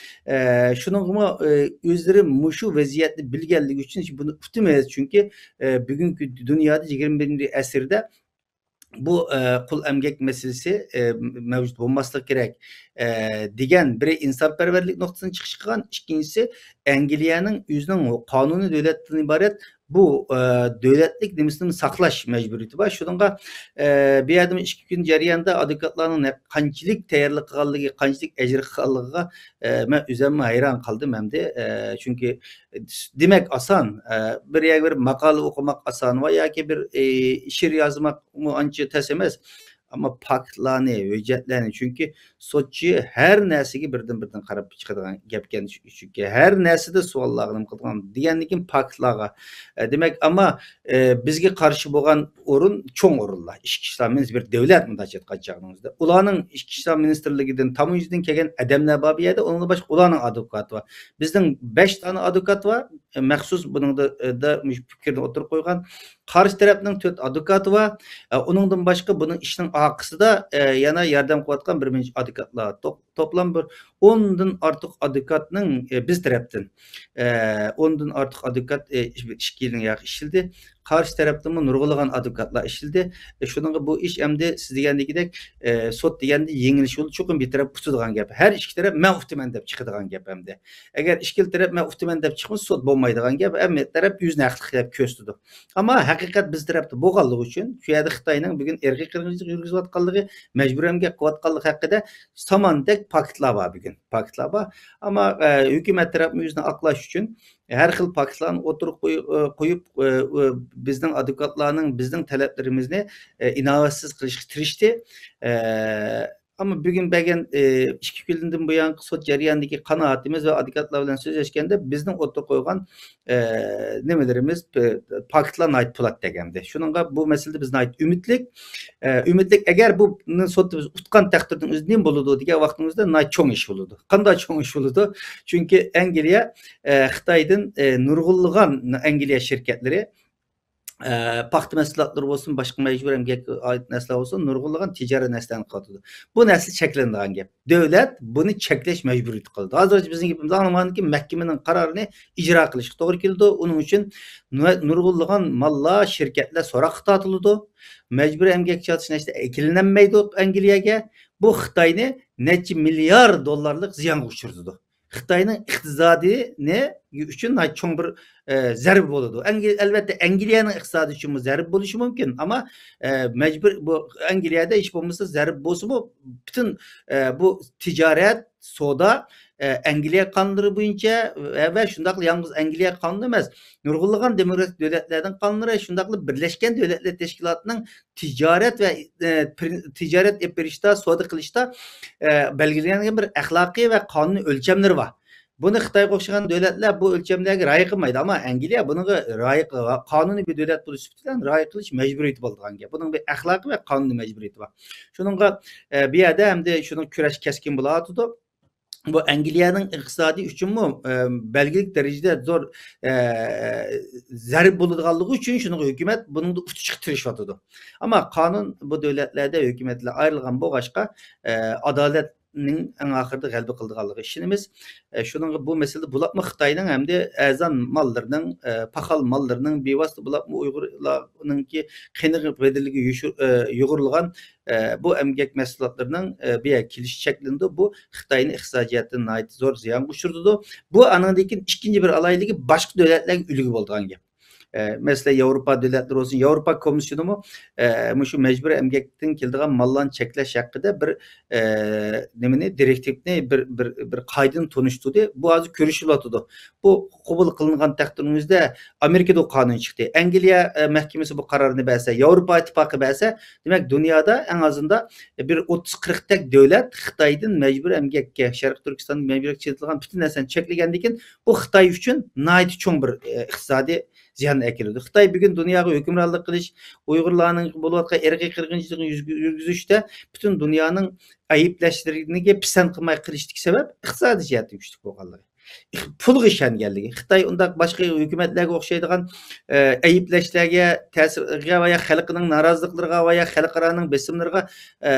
ئە، شۇنىڭغىمۇ، ئە، ئۆزلىرى مۇشۇ ۋەزىيەتنى بىلگەنلىكى ئۈچۈن، بۇنى ئۇتىمىز، چۈنكى، ئە، بۈگۈنكى دۇنيادا يىگىرمە بىرىنچى ئەسىردە بۇ، ئە، قۇل ئەمگەك مەسىلىسى، ئە، مەۋجۇت بولماسلىقى كېرەك، ئە، دېگەن بىرى ئىنسانپەرۋەرلىك نۇقتىسىدىن چىقىش قىلغان، ئىككىنچىسى ئەنگلىيەنىڭ ئۆزىنىڭ قانۇنىي دۆلەتتىن ئىبارەت بۇ، ئە، دۆلەتلىك نېمىسىنى ساقلاش مەجبۇرىيىتى بار. شۇنىڭغا، ئە، بۇ يەردىمۇ ئىككى كۈن جەريانىدا ئادۋوكاتلارنىڭ نە-، قانچىلىك تەييارلىق قىلغانلىقى، قانچىلىك ئەجىر قىلغانلىقىغا، ئە، مەن ئۆزۈممۇ ھەيران قالدىم ئەمدى. ئە، چۈنكى دېمەك ئاسان، ئە، بىر يەرگە بېرىپ ماقالە ئوقۇماق ئاسان ۋە ياكى بىر، ئى، شېئىر يازماقمۇ ئانچە تەس ئەمەس. ئەمما پاكىتلارنى، ھۆججەتلەرنى، چۈنكى سوتچى ھەر نەرسىگە بىردىن-بىردىن قاراپ چىقىدىغان گەپكەن، چۈنكى ھەر نەرسىدە سوئاللارغا نېمە قىلىدىغان دېگەندىن كېيىن پاكىتلارغا، ئە، دېمەك، ئەمما، ئە، بىزگە قارشى بولغان ئورۇن چوڭ ئورۇنلار. ئىچكى ئىشلار مىنىستىرى بىر دۆلەت، مۇنداقچە ئېيتقان چاغىمىزدا. ئۇلارنىڭ ئىچكى ئىشلار مىنىستىرلىكىدىن، تاموژنىدىن كەلگەن ئادەملەر بار بۇ يەردە، ئۇنىڭدىن باشقا ئۇلارنىڭ ئادۋوكاتى بار. بىزنىڭ بەش دانە ئادۋوكات بار، ئە، مەخسۇس بۇنىڭدا، ئە، دا، مۇشۇ پىكىرنى ئوتتۇرىغا قويغان. قارشى تەرەپنىڭ تۆت ئادۋوكاتى بار. ئە، ئۇنىڭدىن باشقا بۇنىڭ ئىشنىڭ ئارقىسىدا، ئە، يەنە ياردەم قىلىۋاتقان بىر نەچچە ئادۋوكاتلار. توپ-، توپلام بىر ئوندىن ئارتۇق ئادۋوكاتنىڭ، ئە، بىز تەرەپتىن، ئە، ئوندىن ئارتۇق ئادۋوكات، ئە، ئىش-، ئىككى يىلنىڭ ياقى ئىشلىدى. قارشى تەرەپتىنمۇ نۇرغۇنلىغان ئادۋوكاتلار ئىشلىدى. ئە، شۇنىڭغا بۇ ئىش ئەمدى سىز دېگەندىكىدەك، ئە، سوت دېگەندە يېڭىلىش يولى چوقۇم بىر تەرەپ ئۇتىدىغان گەپ. ھەر ئىككى تەرەپ مەن ئۇتىمەن دەپ چىقىدىغان گەپ ئەمدى. ئەگەر ئىككىلا تەرەپ مەن ئۇتىمەن دەپ چىقمىسا، سوت بولمايدىغان گەپ. ھەممە تەرەپ ئۆزىنى ھەقلىق دەپ كۆرسىتىدۇ. ئەمما ھەقىقەت بىز تەرەپتە بولغانلىقى ئۈچۈن، شۇ يەردە خىتاينىڭ بۈگۈن ئىرقىي قىرغىنچىلىق يۈرگۈزۈۋاتقانلىقى، مەجبۇرىي ئەمگەك قىلىۋاتقانلىقى ھەققىدە ساماندەك پاكىتلار بار بۈگۈن. پاكىتلار بار. ئەمما، ئە، ھۆكۈمەت تەرەپمۇ ئۆزىنى ئاقلاش ئۈچۈن ھەر خىل پاكىتلارنى ئوتتۇرىغا قوي-، ئە، قويۇپ، ئە، ئە، بىزنىڭ ئادۋوكاتلارنىڭ بىزنىڭ تەلەپلىرىمىزنى، ئە، ئىناۋەتسىز قىلىشقا تىرىشتى. ئە، ئەمما بۈگۈن بەرگەن، ئى، ئىككى كۈندىن بۇيانقى سوت جەريانىدىكى قانائىتىمىز ۋە ئادۋوكاتلار بىلەن سۆزلەشكەندە، بىزنىڭ ئوتتۇرىغا قويغان، ئى، نېمىلىرىمىز، ئى، پاكىتلار ناھايىتى پولات دېگەندى. شۇنىڭغا بۇ مەسىلىدە بىز ناھايىتى ئۈمىدلىك. ئى، ئۈمىدلىك، ئەگەر بۇنى سوتتا بىز ئۇتقان تەقدىردە ئۆزى نېمە بولىدۇ دېگەن ۋاقتىمىزدا ناھايىتى چوڭ ئىش بولىدۇ. قانداق چوڭ ئىش بولىدۇ؟ چۈنكى ئەنگلىيە، ئى، خىتايدىن، ئى، نۇرغۇنلىغان ئەنگلىيە شىركەتلىرى، ئە، پاختا مەھسۇلاتلىرى بولسۇن، باشقا مەجبۇرىي ئەمگەككە ئائىت نەرسىلەر بولسۇن، نۇرغۇنلىغان تىجارەت نەرسىلەرنى قىلىۋاتىدۇ. بۇ نەرسە چەكلىنىدىغان گەپ. دۆلەت بۇنى چەكلەش مەجبۇرىيىتى قىلىدۇ. ھازىرغىچە بىزنىڭ گېپىمىزنى ئاڭلىمىغاندىن كېيىن مەھكىمىنىڭ قارارىنى ئىجرا قىلىشقا توغرا كېلىدۇ. ئۇنىڭ ئۈچۈن نۇ-، نۇرغۇنلىغان ماللار، شىركەتلەر سوراققا تارتىلىدۇ. مەجبۇرىي ئەمگەككە چاتىش نەرسە ئەكېلىنەلمەيدۇ ئەنگلىيەگە. بۇ خىتاينى نەچچە مىليارد دوللارلىق زىيانغا ئۇچرىتىدۇ. خىتاينىڭ ئىقتىسادىنى ئۈچۈن ناھايىتى چوڭ بىر، ئە، زەربە بولىدۇ. ئەنگل-، ئەلۋەتتە، ئەنگلىيەنىڭ ئىقتىسادى ئۈچۈنمۇ زەربە بولۇشى مۇمكىن، ئەمما، ئە، مەجبۇر بۇ ئەنگلىيەدە ھېچ بولمىسا زەربە بولسىمۇ، پۈتۈن، ئە، بۇ تىجارەت، سودا، ئە، ئەنگلىيە قانۇنلىرى بويىچە ۋە، ۋە شۇنداقلا يالغۇز ئەنگلىيە قانۇنى ئەمەس، نۇرغۇنلىغان دېموكراتىك دۆلەتلەرنىڭ قانۇنلىرى، شۇنداقلا بىرلەشكەن دۆلەتلەر تەشكىلاتىنىڭ تىجارەت ۋە، ئە، پرىن-، تىجارەت ئېلىپ بېرىشتا، سودا قىلىشتا، ئە، بەلگىلەنگەن بىر ئەخلاقىي ۋە قانۇنىي ئۆلچەملىرى بار. بۇنى خىتايغا ئوخشىغان دۆلەتلەر بۇ ئۆلچەملەرگە رىئايە قىلمايدۇ، ئەمما ئەنگلىيە بۇنىڭغا رىئايە قىلىدۇ. قانۇنىي بىر دۆلەت بولۇش سۈپىتى بىلەن رىئايە قىلىش مەجبۇرىيىتى بولىدىغان گەپ. بۇنىڭ بىر ئەخلاقىي ۋە قانۇنىي مەجبۇرىيىتى بار. شۇنىڭغا، ئە، بۇ يەردە ئەمدى شۇنىڭ كۈرەش كەسكىن بولۇۋاتىدۇ. بۇ ئەنگلىيەنىڭ ئىقتىسادى ئۈچۈنمۇ، ئە، بەلگىلىك دەرىجىدە زور، ئە، زەربە بولىدىغانلىقى ئۈچۈن شۇنىڭغا ھۆكۈمەت بۇنىڭدا ئۇتۇشقا تىرىشىۋاتىدۇ. ئەمما قانۇن بۇ دۆلەتلەردە ھۆكۈمەتلەر ئايرىلغان بولغاچقا، ئە، ئادالەتنىڭ ئەڭ ئاخىرىدا غەلىبە قىلىدىغانلىقىغا ئىشىنىمىز. ئە، شۇنىڭغا بۇ مەسىلىدە بولۇپمۇ خىتاينىڭ ھەمدە ئەرزان ماللىرىنىڭ، ئە، پاخال ماللىرىنىڭ، بىۋاسىتە بولۇپمۇ ئۇيغۇرلارنىڭكى قېنىغا، بەدىنىگە يوشۇر-، ئە، يۇغۇرۇلغان، ئە، بۇ ئەمگەك مەھسۇلاتلىرىنىڭ، ئە، بۇ يەرگە كېلىشى چەكلىنىدۇ. بۇ خىتاينى ئىقتىسادىي جەھەتتىن ناھايىتى زور زىيانغا ئۇچرىتىدۇ. بۇ ئانىڭدىن كېيىن ئىككىنچى بىر ئالاھىدىلىكى باشقا دۆلەتلەرگە ئۈلگە بولىدىغان گەپ. ئە، مەسىلەن، ياۋروپا دۆلەتلىرى بولسۇن، ياۋروپا كومىسسىيونىمۇ، ئە، مۇشۇ مەجبۇرىي ئەمگەكتىن كېلىدىغان ماللارنى چەكلەش ھەققىدە بىر، ئە، نېمىنى، دىرېكتىپنى، بىر، بىر، بىر قائىدىنى تونۇشتۇردى. بۇ ھازىر كۆرۈشۈلۈۋاتىدۇ. بۇ قوبۇل قىلىنغان تەقدىرىمىزدە ئامېرىكىدا قانۇن چىقتى. ئەنگلىيە، ئە، مەھكىمىسى بۇ قارارنى بەرسە، ياۋروپا ئىتتىپاقى بەرسە، دېمەك، دۇنيادا ئەڭ ئازىندا بىر ئوتتۇز قىرىق تەك دۆلەت خىتايدىن مەجبۇرىي ئەمگەككە، شەرقىي تۈركىستاندا مەجبۇرىي چېتىلغان پۈتۈن نەرسىنى چەكلىگەندىن كېيىن، بۇ خىتاي ئۈچۈن ناھايىتى چوڭ بىر، ئە، ئىقتىسادىي زىيان ئەكېلىدۇ. خىتاي بۈگۈن دۇنياغا ھۆكۈمرانلىق قىلىش، ئۇيغۇرلارنىڭ بولۇۋاتقان ئىرقىي قىرغىنچىلىقىنى يۈرگۈ-، يۈرگۈزۈشتە پۈتۈن دۇنيانىڭ ئەيىبلەشلىرىنى پىسەنت قىلماي قىلىشتىكى سەۋەب ئىقتىسادىي جەھەتتىن كۈچلۈك بولغانلىقى. ئىق-، پۇلغا ئىشەنگەنلىكى. خىتاي ئۇنداق باشقا ھۆكۈمەتلەرگە ئوخشايدىغان، ئە، ئەيىبلەشلەرگە، تەسىرگە ۋە يا خەلقىنىڭ نارازىلىقلىرىغا ۋە يا خەلقئارانىڭ بېسىملىرىغا، ئە،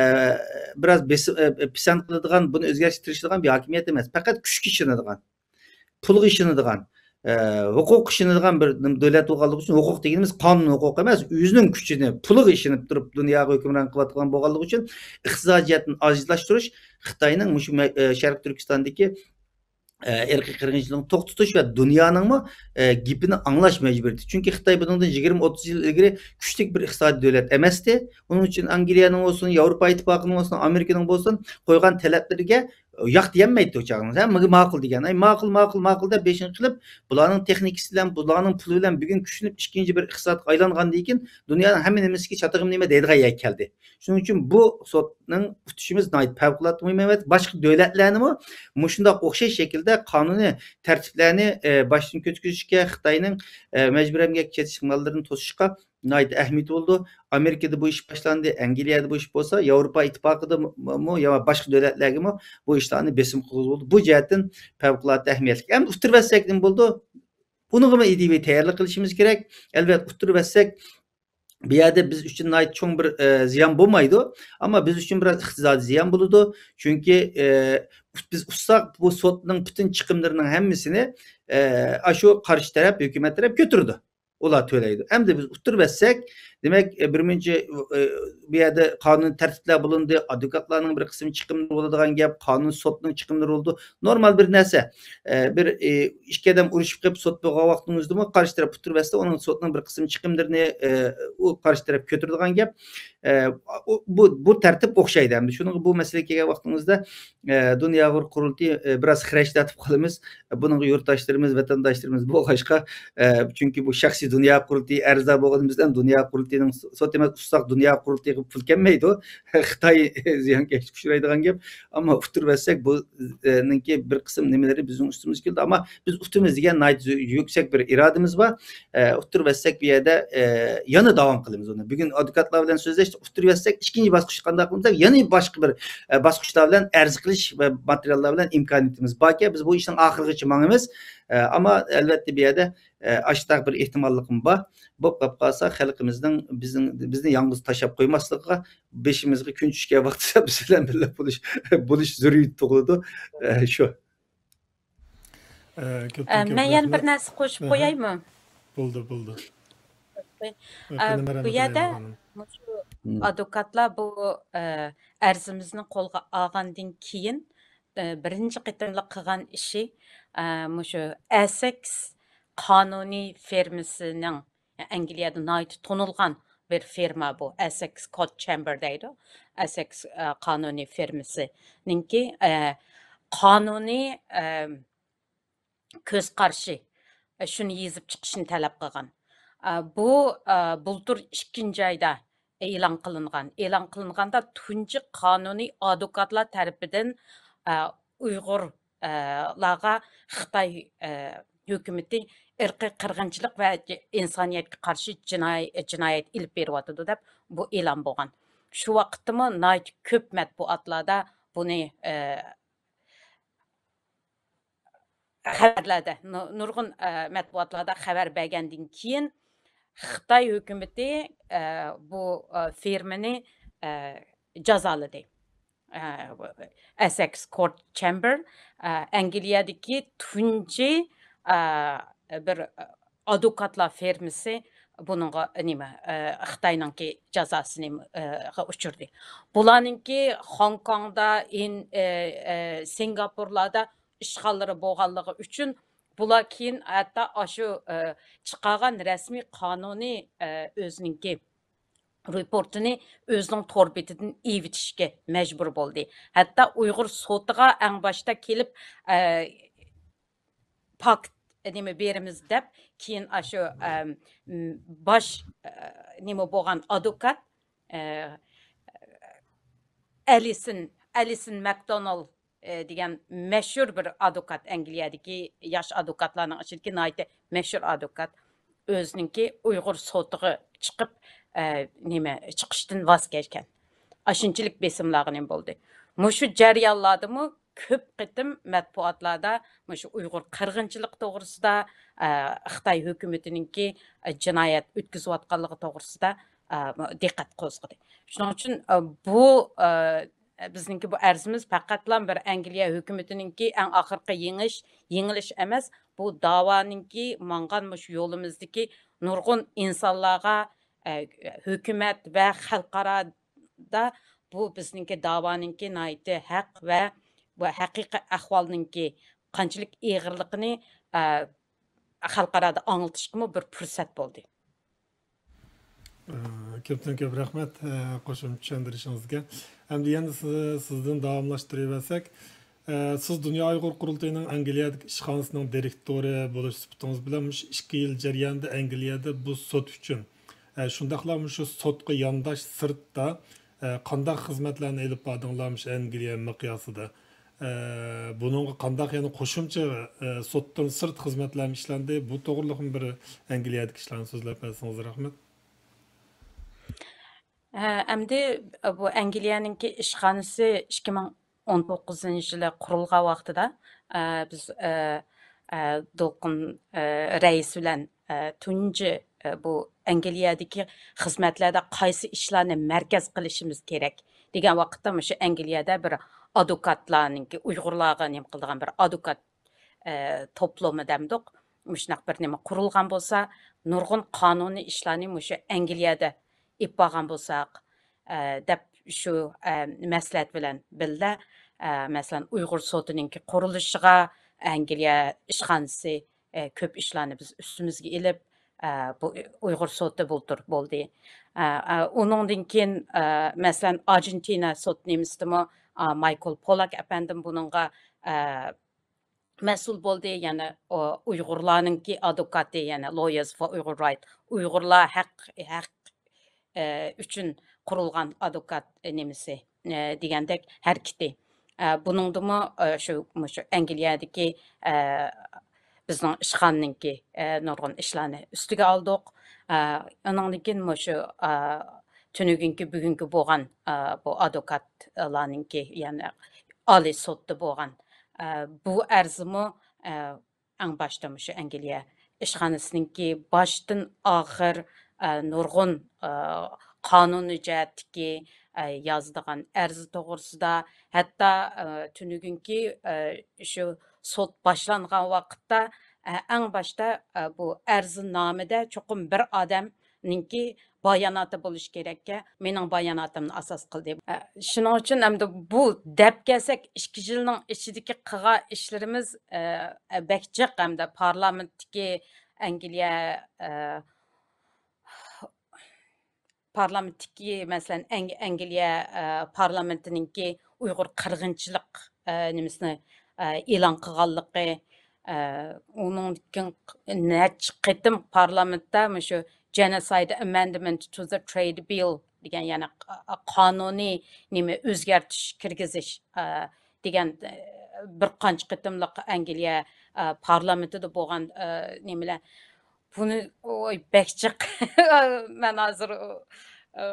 بىراز بېسىم، ئە، پىسەنت قىلىدىغان، بۇنى ئۆزگەرتىشكە تىرىشىدىغان بىر ھاكىمىيەت ئەمەس. پەقەت كۈچكە ئىشىنىدىغان، پۇلغا ئىشىنىدىغان، ئە، ھوقۇققا ئىشىنىدىغان بىر دۆلەت بولغانلىقى ئۈچۈن، ھوقۇق دېگىنىمىز قانۇن ھوقۇقى ئەمەس، ئۆزىنىڭ كۈچىنى، پۇلىغا ئىشىنىپ تۇرۇپ دۇنياغا ھۆكۈمران قىلىۋاتقان بولغانلىقى ئۈچۈن ئىقتىسادىي جەھەتتىن ئاجىزلاشتۇرۇش خىتاينىڭ مۇشۇ مە-، ئە، شەرقىي تۈركىستاندىكى، ئە، ئىرقىي قىرغىنچىلىقنى توختىتىش ۋە دۇنيانىڭمۇ، ئە، گېپىنى ئاڭلاش مەجبۇرىيىتى. چۈنكى خىتاي بۇنىڭدىن يىگىرمە، ئوتتۇز يىل ئىلگىرى كۈچلۈك بىر ئىقتىسادىي دۆلەت ئەمەستى. ئۇنىڭ ئۈچۈن ئەنگلىيەنىڭ بولسۇن، ياۋروپا ئىتتىپاقىنىڭ بولسۇن، ئامېرىكىنىڭ بولسۇن، قويغان تەلەپلىرىگە ياق دېيەلمەيتتى ئۇ چاغدا. ھەممىگە ماقۇل دېگەن. ئەي، ماقۇل، ماقۇل، ماقۇل دەپ بېشىنى قىلىپ، بۇلارنىڭ تېخنىكىسى بىلەن، بۇلارنىڭ پۇلى بىلەن بۈگۈن كۈچلىنىپ ئىككىنچى بىر ئىقتىسادقا ئايلانغاندىن كېيىن دۇنيانىڭ ھەممە نېمىسىگە چاتىقىم نېمە دەيدىغان يەرگە كەلدى. شۇنىڭ ئۈچۈن بۇ سوتنىڭ ئۇتۇشىمىز ناھايىتى پەۋقۇلئاددە مۇھىم ئەمەس. باشقا دۆلەتلەرنىمۇ مۇشۇنداق ئوخشاش شەكىلدە قانۇنىي تەرتىپلەرنى، ئە، باشتىن كەتكۈزۈشكە، خىتاينىڭ، ئە، مەجبۇرىي ئەمگەككە چېتىش ماللىرىنى توسۇشقا ناھايىتى ئەھمىيىتى بولىدۇ. ئامېرىكىدا بۇ ئىش باشلاندى، ئەنگلىيەدە بۇ ئىش بولسا، ياۋروپا ئىتتىپاقىدا مۇ-، مۇ-، يا باشقا دۆلەتلەرگىمۇ بۇ ئىشلارنى بېسىم قىلغۇزۇپ بولىدۇ. بۇ جەھەتتىن پەۋقۇلئاددە ئەھمىيەتلىك. ئەمدى ئۇتتۇرۇۋەتسەك نېمە بولىدۇ؟ ئۇنىڭغىمۇ ئىدىيىۋى تەييارلىق قىلىشىمىز كېرەك. ئەلۋەتتە، ئۇتتۇرۇۋەتسەك، بۇ يەردە بىز ئۈچۈن ناھايىتى چوڭ بىر، ئە، زىيان بولمايدۇ. ئەمما بىز ئۈچۈن بىراز ئىقتىسادىي زىيان بولىدۇ. چۈنكى، ئە، بىز ئۇتساق، بۇ سوتنىڭ پۈتۈن چىقىملىرىنىڭ ھەممىسىنى، ئە، ئاشۇ قارشى تەرەپ، ھۆكۈمەت تەرەپ كۆتۈرىدۇ. ئۇلار تۆلەيدۇ. ئەمدى بىز ئۇتتۇرۇۋەتسەك، دېمەك، ئە، بىر مۇنچە، ئە، بۇ يەردە قانۇن تەرتىپلەر بولۇندى، ئادۋوكاتلارنىڭ بىر قىسىم چىقىملىرى بولىدىغان گەپ، قانۇن سوتنىڭ چىقىملىرى بولىدۇ. نورمال بىر نەرسە. ئە، بىر، ئە، ئىككى ئادەم ئۇرۇشۇپ قېلىپ سوت بولغان ۋاقتىڭىزدىمۇ قارشى تەرەپ ئۇتتۇرۇۋەتسە، ئۇنىڭ سوتنىڭ بىر قىسىم چىقىملىرىنى، ئە، ئۇ قارشى تەرەپ كۆتۈرىدىغان گەپ. ئە، ئۇ، بۇ، بۇ تەرتىپ ئوخشايدۇ. ئەمدى شۇنىڭغا بۇ مەسىلىگە كەلگەن ۋاقتىڭىزدا، ئە، دۇنيا ئۇيغۇر قۇرۇلتىيى، ئە، بىراز خىرەچلەتىپ قالىمىز. بۇنىڭغا يۇرتداشلىرىمىز، ۋەتەنداشلىرىمىز بولغاچقا، ئە، چۈنكى بۇ شەخسىي دۇنيا قۇرۇلتىيى ئەزا بولغىنىمىز بىلەن دۇنيا قۇرۇلتىيىنىڭ سوت ئەمەس، ئۇتساق دۇنيا قۇرۇلتىيىغا پۇل كەلمەيدۇ. خىتاي زىيانكەشلىككە ئۇچرايدىغان گەپ. ئەمما ئۇتتۇرۇۋەتسەك، بۇ، ئە، نىڭكى بىر قىسىم نېمىلىرى بىزنىڭ ئۈستىمىزگە كېلىدۇ. ئەمما بىز ئۇتىمىز دېگەن ناھايىتى يۈ-، يۈكسەك بىر ئىرادىمىز بار. ئە، ئۇتتۇرۇۋەتسەك بۇ يەردە، ئە، يەنە داۋام قىلىمىز ئۇنى. بۈگۈن ئادۋوكاتلار بىلەن سۆزلەشتۇق، ئۇتتۇرۇۋەتسەك ئىككىنچى باسقۇچتا قانداق قىلىمىز دەپ يەنە باشقا بىر، ئە، باسقۇچلار بىلەن ئەرز قىلىش ۋە ماتېرىياللار بىلەن ئىمكانىيىتىمىز باركەن، بىز بۇ ئىشنىڭ ئاخىرىغىچە ماڭىمىز. ئە، ئەمما ئەلۋەتتە بۇ يەردە، ئە، ئاشۇنداق بىر ئېھتىماللىقمۇ بار. بولۇپ قاپ قالسا خەلقىمىزنىڭ بىزنىڭ، بىزنى يالغۇز تاشلاپ قويماسلىقىغا، بېشىمىزغا كۈن چۈشكەن ۋاقتىدا بىز بىلەن بىللە بولۇش، بولۇش زۆرۈرىيىتى تۇغۇلىدۇ. ئە، شۇ. ئە، كۆپتىن ئە، كۆپ مەن يەنە بىر رەھمەت. نەرسە قوشۇپ ئەھە. قويايمۇ؟ بولدى، بولدى. ئە، ئە، قېنى، بۇ مەرھەمەت يەردە ئايلان خانىم. مۇشۇ مم. ئادۋوكاتلار بۇ، ئە، ئەرزىمىزنى قولغا ئالغاندىن كېيىن، ئە، بىرىنچى قېتىملىق قىلغان ئىشى، ئە، مۇشۇ ئەسەكس قانۇنىي فېرمىسىنىڭ، ئەنگلىيەدە ناھايىتى تونۇلغان بىر فېرما بۇ، ئەسەكس كورت چامبېر دەيدۇ. ئەسەكس، ئە، قانۇنىي فېرمىسىنىڭكى، ئە، قانۇنىي، ئە، كۆز قارىشى، ئە، شۇنى يېزىپ چىقىشنى تەلەپ قىلغان. ئە، بۇ، ئە، بۇلتۇر ئىككىنچى ئايدا ئېلان قىلىنغان. ئېلان قىلىنغاندا تۇنجى قانۇنىي ئادۋوكاتلار تەرىپىدىن، ئە، ئۇيغۇر، ئە، لارغا خىتاي، ئە، ھۆكۈمىتى ئىرقىي قىرغىنچىلىق ۋە ئىنسانىيەتكە قارشى جىناي-، جىنايەت ئېلىپ بېرىۋاتىدۇ دەپ بۇ ئېلان بولغان. شۇ ۋاقىتتىمۇ ناھايىتى كۆپ مەتبۇئاتلاردا بۇنى، ئە، خەۋەرلەردە، نۇ-، نۇرغۇن، ئە، مەتبۇئاتلاردا خەۋەر بەرگەندىن كېيىن، خىتاي ھۆكۈمىتى، ئە، بۇ، ئە، فېرمىنى، ئە، جازالىدى. ئە، ئەسەكس كورت چامبېر، ئە، ئەنگلىيەدىكى تۇنجى، ئە، بىر، ئە، ئادۋوكاتلار فېرمىسى بۇنىڭغا نېمە، ئە، خىتاينىڭكى جازاسىنى، ئە، غا ئۇچرىدى. بۇلارنىڭكى خوڭكوڭدا، ئىن-، ئە، ئە، سىنگاپورلاردا ئىشخانىلىرى بولغانلىقى ئۈچۈن، بۇلار كېيىن ھەتتا ئاشۇ، ئە، چىقارغان رەسمىي قانۇنىي، ئە، ئۆزىنىڭكى رېپورتىنى ئۆزىنىڭ تور بېتىدىن ئېۋىتىشكە مەجبۇر بولدى. ھەتتا ئۇيغۇر سوتىغا ئەڭ باشتا كېلىپ، ئە، پاكت نېمە بېرىمىز دەپ، كېيىن ئاشۇ، ئەم، م، باش، ئە، نېمە بولغان ئادۋوكات، ئە، ئەلىسىن، ئەلىسىن ماكدونالد، ئە، دېگەن مەشھۇر بىر ئادۋوكات، ئەنگلىيەدىكى ياش ئادۋوكاتلارنىڭ ئىچىدىكى ناھايىتى مەشھۇر ئادۋوكات، ئۆزىنىڭكى ئۇيغۇر سوتىغا چىقىپ، ئە، نېمە، چىقىشتىن ۋاز كەچكەن. ئاشۇنچىلىك بېسىملارغا نېمە بولدى. مۇشۇ جەريانلاردىمۇ كۆپ قېتىم مەتبۇئاتلاردا مۇشۇ ئۇيغۇر قىرغىنچىلىقى توغرىسىدا، ئە، خىتاي ھۆكۈمىتىنىڭكى، ئە، جىنايەت ئۆتكۈزۈۋاتقانلىقى توغرىسىدا، ئە، دىققەت قوزغىدى. شۇنىڭ ئۈچۈن، ئە، بۇ، ئە، بىزنىڭكى بۇ ئەرزىمىز پەقەتلا بىر ئەنگلىيە ھۆكۈمىتىنىڭكى ئەڭ ئاخىرقى يېڭىش، يېڭىلىش ئەمەس، بۇ داۋانىڭكى ماڭغان مۇشۇ يولىمىزدىكى نۇرغۇن ئىنسانلارغا، ئە، ھۆكۈمەت ۋە خەلقئارادا بۇ بىزنىڭكى داۋانىڭكى ناھايىتى ھەق ۋە بۇ ھەقىقىي ئەھۋالنىڭكى قانچىلىك ئېغىرلىقىنى، ئە، خەلقئارادا ئاڭلىتىشقىمۇ بىر پۇرسەت بولدى. ئە، كۆپتىن كۆپ رەھمەت، ئە، قوشۇمچە چۈشەندۈرۈشىڭىزگە. ئەمدى يەنە سىز-، سىزدىن داۋاملاشتۇرۇۋەرسەك، ئە، سىز دۇنيا ئۇيغۇر قۇرۇلتىيىنىڭ ئەنگلىيەدىكى ئىشخانىسىنىڭ دىرېكتورى بولۇش سۈپىتىڭىز بىلەن مۇشۇ ئىككى يىل جەريانىدا ئەنگلىيەدە بۇ سوت ئۈچۈن، ئە، شۇنداقلا مۇشۇ سوتقا يانداش سىرتتا، ئە، قانداق خىزمەتلەرنى ئېلىپ باردىڭلار مۇشۇ ئەنگلىيە مىقياسىدا؟ ئە، بۇنىڭغا قانداق يەنە قوشۇمچە، ئە، سوتتىن سىرت خىزمەتلەرمۇ ئىشلەندى؟ بۇ توغرىلىقمۇ بىر ئەنگلىيەدىكى ئىشلارنى سۆزلەپ بەرسىڭىز رەھمەت. ھە، ئەمدى بۇ ئەنگلىيەنىڭكى ئىشخانىسى ئىككى مىڭ ئون توققۇزىنچى يىلى قۇرۇلغان ۋاقتىدا، ئە، بىز، ئە، ئە، دولقۇن، ئە، رەئىس بىلەن، ئە، تۇنجى، ئە، بۇ ئەنگلىيەدىكى خىزمەتلەردە قايسى ئىشلارنى مەركەز قىلىشىمىز كېرەك دېگەن ۋاقىتتا، مۇشۇ ئەنگلىيەدە بىر ئادۋوكاتلارنىڭكى، ئۇيغۇرلارغا نېمە قىلىدىغان بىر ئادۋوكات، ئە، توپلۇمى دەمدۇق، مۇشۇنداق بىر نېمە قۇرۇلغان بولسا، نۇرغۇن قانۇنىي ئىشلارنى مۇشۇ ئەنگلىيەدە ئېلىپ بارغان بولساق، ئە، دەپ شۇ، ئە، مەسلىھەت بىلەن بىللە، ئە، مەسىلەن، ئۇيغۇر سوتىنىڭكى قۇرۇلۇشىغا ئەنگلىيە ئىشخانىسى، ئە، كۆپ ئىشلارنى بىز ئۈستىمىزگە ئېلىپ، ئە، بۇ ئۇيغۇر سوتى بۇلتۇر بولدى. ئە، ئە، ئۇنىڭدىن كېيىن، ئە، مەسىلەن، ئارژېنتىنا سوت نېمىسىدىمۇ، ئا، مايكل پولاك ئەپەندىم بۇنىڭغا، ئە، مەسئۇل بولدى. يەنە ئۇ ئۇيغۇرلارنىڭكى ئادۋوكاتى، يەنە Lawyers for Uyghur Right، ئۇيغۇرلار ھەق، ھەق، ئە، ئۈچۈن قۇرۇلغان ئادۋوكات نېمىسى، ئە، دېگەندەك ھەرىكىتى. ئە، بۇنىڭدىمۇ، ئە، شۇ، مۇشۇ ئەنگلىيەدىكى، ئە، بىزنىڭ ئىشخانىنىڭكى، ئە، نۇرغۇن ئىشلارنى ئۈستىگە ئالدۇق. ئە، ئۇنىڭدىن كېيىن مۇشۇ، ئە، تۈنۈگۈنكى، بۈگۈنكى بولغان، ئە، بۇ ئادۋوكاتلارنىڭكى، يەنى ئالىي سوتتا بولغان، ئە، بۇ ئەرزىمۇ، ئە، ئەڭ باشتا مۇشۇ ئەنگلىيە ئىشخانىسىنىڭكى باشتىن ئاخىر، ئە، نۇرغۇن، ئە، قانۇنىي جەھەتتىكى، ئە، يازىدىغان ئەرزى توغرىسىدا، ھەتتا، ئە، تۈنۈگۈنكى، ئە، شۇ سوت باشلانغان ۋاقىتتا، ئە، ئەڭ باشتا، ئە، بۇ ئەرزنامىدە چوقۇم بىر ئادەمنىڭكى باياناتى بولۇشى كېرەككەن، مېنىڭ باياناتىمنى ئاساس قىلدى. ئە، شۇنىڭ ئۈچۈن ئەمدى بۇ دەپ كەلسەك، ئىككى يىلنىڭ ئىچىدىكى قىلغان ئىشلىرىمىز، ئە، بەك جىق ھەمدە پارلامېنتتىكى ئەنگلىيە، ئە، پارلامېنتتىكى، مەسىلەن، ئەنگ-، ئەنگلىيە، ئە، پارلامېنتىنىڭكى ئۇيغۇر قىرغىنچىلىق، ئە، نېمىسىنى، ئە، ئېلان قىلغانلىقى، ئە، ئۇنىڭدىن كېيىن نەچچە قېتىم پارلامېنتتا مۇشۇ Genocide Amendment to the Trade Bill دېگەن، يەنى ق-، قانۇنىي نېمە ئۆزگەرتىش كىرگۈزۈش، ئە، دېگەن، ئە، بىر قانچە قېتىملىق ئەنگلىيە، ئە، پارلامېنتىدا بولغان، ئە، نېمىلەر، بۇنى، ۋوي، بەك جىق. مەن ھازىر، ئۇ، ئۇ،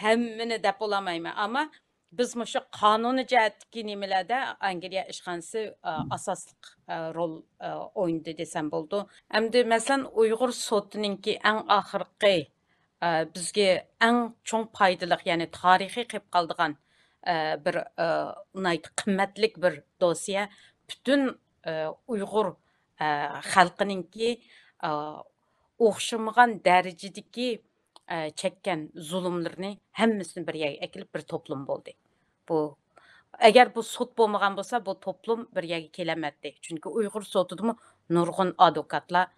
ھەممىنى دەپ بولالمايمەن. ئەمما بىز مۇشۇ قانۇنىي جەھەتتىكى نېمىلەردە ئەنگلىيە ئىشخانىسى، ئە، ئاساسلىق، ئە، رول، ئە، ئوينىدى دېسەم بولىدۇ. ئەمدى، مەسىلەن، ئۇيغۇر سوتىنىڭكى ئەڭ ئاخىرقى، ئە، بىزگە ئەڭ چوڭ پايدىلىق، يەنى تارىخىي قېلىپ قالىدىغان، ئە، بىر، ئە، ناھايىتى قىممەتلىك بىر دوسيە. پۈتۈن، ئە، ئۇيغۇر، ئە، خەلقىنىڭكى، ئە، ئوخشىمىغان دەرىجىدىكى، ئە، چەككەن زۇلۇملىرىنى ھەممىسىنى بىر يەرگە ئەكېلىپ بىر توپلىما بولدى. بۇ، ئەگەر بۇ سوت بولمىغان بولسا، بۇ توپلۇم بىر يەرگە كېلەلمەيتتى. چۈنكى ئۇيغۇر سوتىدىمۇ نۇرغۇن ئادۋوكاتلار،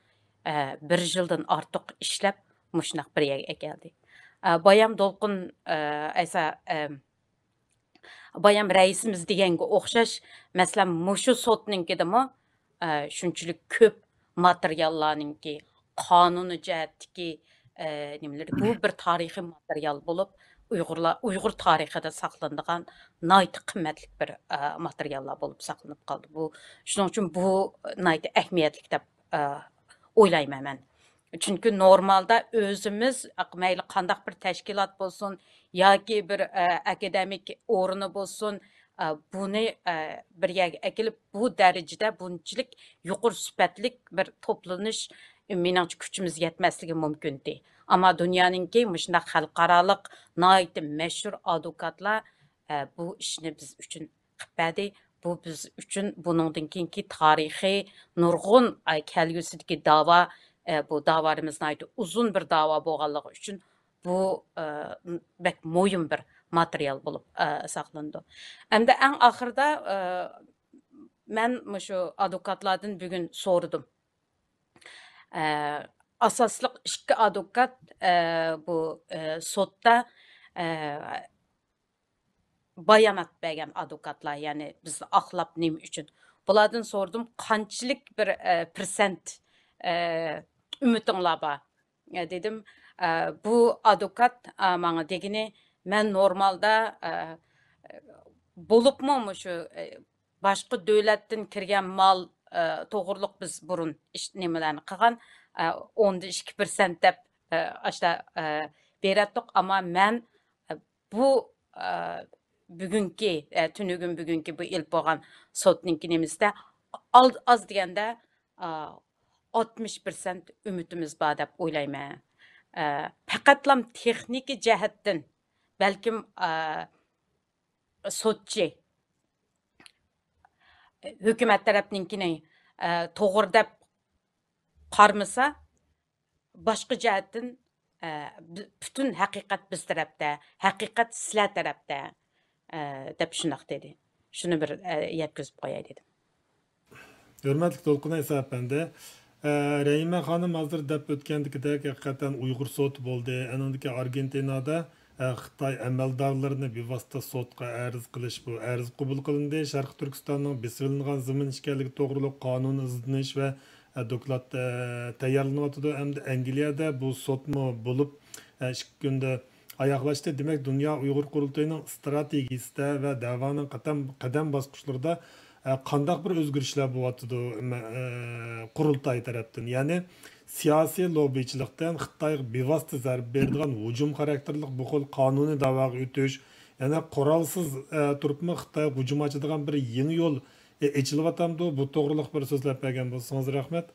ئە، بىر يىلدىن ئارتۇق ئىشلەپ، مۇشۇنداق بىر يەرگە ئەكەلدى. ئە، بايام دولقۇن، ئە، ئەيسا، ئە، بايام رەئىسىمىز دېگەنگە ئوخشاش، مەسىلەن، مۇشۇ سوتنىڭكىدىمۇ، ئە، شۇنچىلىك كۆپ ماتېرىياللارنىڭكى، قانۇنىي جەھەتتىكى، ئە، نېمىلىرى، بۇ بىر تارىخىي ماتېرىيال بولۇپ، ئۇيغۇرلار، ئۇيغۇر تارىخىدا ساقلىنىدىغان ناھايىتى قىممەتلىك بىر، ئە، ماتېرىياللار بولۇپ ساقلىنىپ قالدى. بۇ، شۇنىڭ ئۈچۈن بۇ ناھايىتى ئەھمىيەتلىك دەپ، ئە، ئويلايمەن مەن. چۈنكى نورمالدا ئۆزىمىز، مەيلى قانداق بىر تەشكىلات بولسۇن ياكى بىر، ئە، ئاكادېمىك ئورنى بولسۇن، ئە، بۇنى، ئە، بىر يەرگە ئەكېلىپ، بۇ دەرىجىدە بۇنچىلىك يۇقىرى سۈپەتلىك بىر توپلىنىش، مېنىڭچە، كۈچىمىز يەتمەسلىكى مۇمكىنتى. ئەمما دۇنيانىڭكى مۇشۇنداق خەلقئارالىق ناھايىتى مەشھۇر ئادۋوكاتلار، ئە، بۇ ئىشنى بىز ئۈچۈن قىلىپ بەردى. بۇ بىز ئۈچۈن بۇنىڭدىن كېيىنكى تارىخىي نۇرغۇن، ئاي، كەلگۈسىدىكى داۋا، ئە، بۇ داۋالىرىمىز ناھايىتى ئۇزۇن بىر داۋا بولغانلىقى ئۈچۈن بۇ، ئە، بەك مۇھىم بىر ماتېرىيال بولۇپ، ئە، ساقلىنىدۇ. ئەمدى ئەڭ ئاخىرىدا، ئە، مەن مۇشۇ ئادۋوكاتلاردىن بۈگۈن سورىدىم. ئە، ئاساسلىق ئىككى ئادۋوكات، ئە، بۇ، ئە، سوتتا، ئە، بايانات بەرگەن ئادۋوكاتلار، يەنى بىزنى ئاقلاپ نېمە ئۈچۈن؟ بۇلاردىن سورىدىم، قانچىلىك بىر، ئە، پىرسەنت، ئە، ئۈمىدىڭلار بار؟ ئە، دېدىم، ئە، بۇ ئادۋوكات، ئە، ماڭا دېگىنى، مەن نورمالدا، ئە، بولۇپمۇ مۇشۇ، ئە، باشقا دۆلەتتىن كىرگەن مال، ئە، توغرۇلۇق بىز بۇرۇن ئىش، نېمىلەرنى قىلغان، ئە، ئوندىن ئىككى پىرسەنت دەپ، ئە، ئاشۇنداق، ئە، بېرەتتۇق. ئەمما مەن، ئە، بۇ، ئە، بۈگۈنكى، ئە، تۈنۈگۈن بۈگۈنكى بۇ ئېلىپ بولغان سوتنىڭكى نېمىسىدە ئال-، ئاز دېگەندە، ئە، ئاتمىش پىرسەنت ئۈمىدىمىز بار دەپ ئويلايمەن. ئە، پەقەتلام تېخنىكا جەھەتتىن بەلكىم، ئە، سوتچى ھۆكۈمەت تەرەپنىڭكىنى، ئە، توغرا دەپ قارىمىسا، باشقا جەھەتتىن، ئە، بى-، پۈتۈن ھەقىقەت بىز تەرەپتە، ھەقىقەت سىلەر تەرەپتە، ئە، دەپ شۇنداق دېدى. شۇنى بىر، ئە، يەتكۈزۈپ قوياي دېدىم. ھۆرمەتلىك دولقۇن ئەيسا ئەپەندى، ئە، رەھىمە خانىم ھازىر دەپ ئۆتكەندىكىدەك، ھەقىقەتەن ئۇيغۇر سوتى بولدى. ئانىڭدىن كېيىن ئارگېنتىنادا، ئە، خىتاي ئەمەلدارلىرىنى بىۋاسىتە سوتقا ئەرز قىلىش، بۇ ئەرز قوبۇل قىلىندى. شەرقىي تۈركىستاننىڭ بېسىۋېلىنغان زېمىن ئىكەنلىكى توغرۇلۇق قانۇن ئىزدىنىش ۋە، ئە، دوكلات، ئە، تەييارلىنىۋاتىدۇ. ئەمدى ئەنگلىيەدە بۇ سوتمۇ بولۇپ، ئە، ئىككى كۈندە ئاياغلاشتى. دېمەك، دۇنيا ئۇيغۇر قۇرۇلتىيىنىڭ ئىستراتېگىيىسىدە ۋە دەۋانىڭ قەدەم، قەدەم باسقۇچلىرىدا، ئە، قانداق بىر ئۆزگىرىشلەر بولۇۋاتىدۇ، مە-، ئە، قۇرۇلتاي تەرەپتىن؟ يەنى سىياسىي لوببىچىلىقتىن خىتايغا بىۋاسىتە زەربە بېرىدىغان ھۇجۇم خاراكتېرلىك بۇ خىل قانۇنىي دەۋاغا ئۆتۈش، يەنە قورالسىز، ئە، تۇرۇپمۇ خىتايغا ھۇجۇم ئاچىدىغان بىر يېڭى يول ئېچىلىۋاتامدۇ؟ بۇ توغرىلىق بىر سۆزلەپ بەرگەن بولسىڭىز رەھمەت.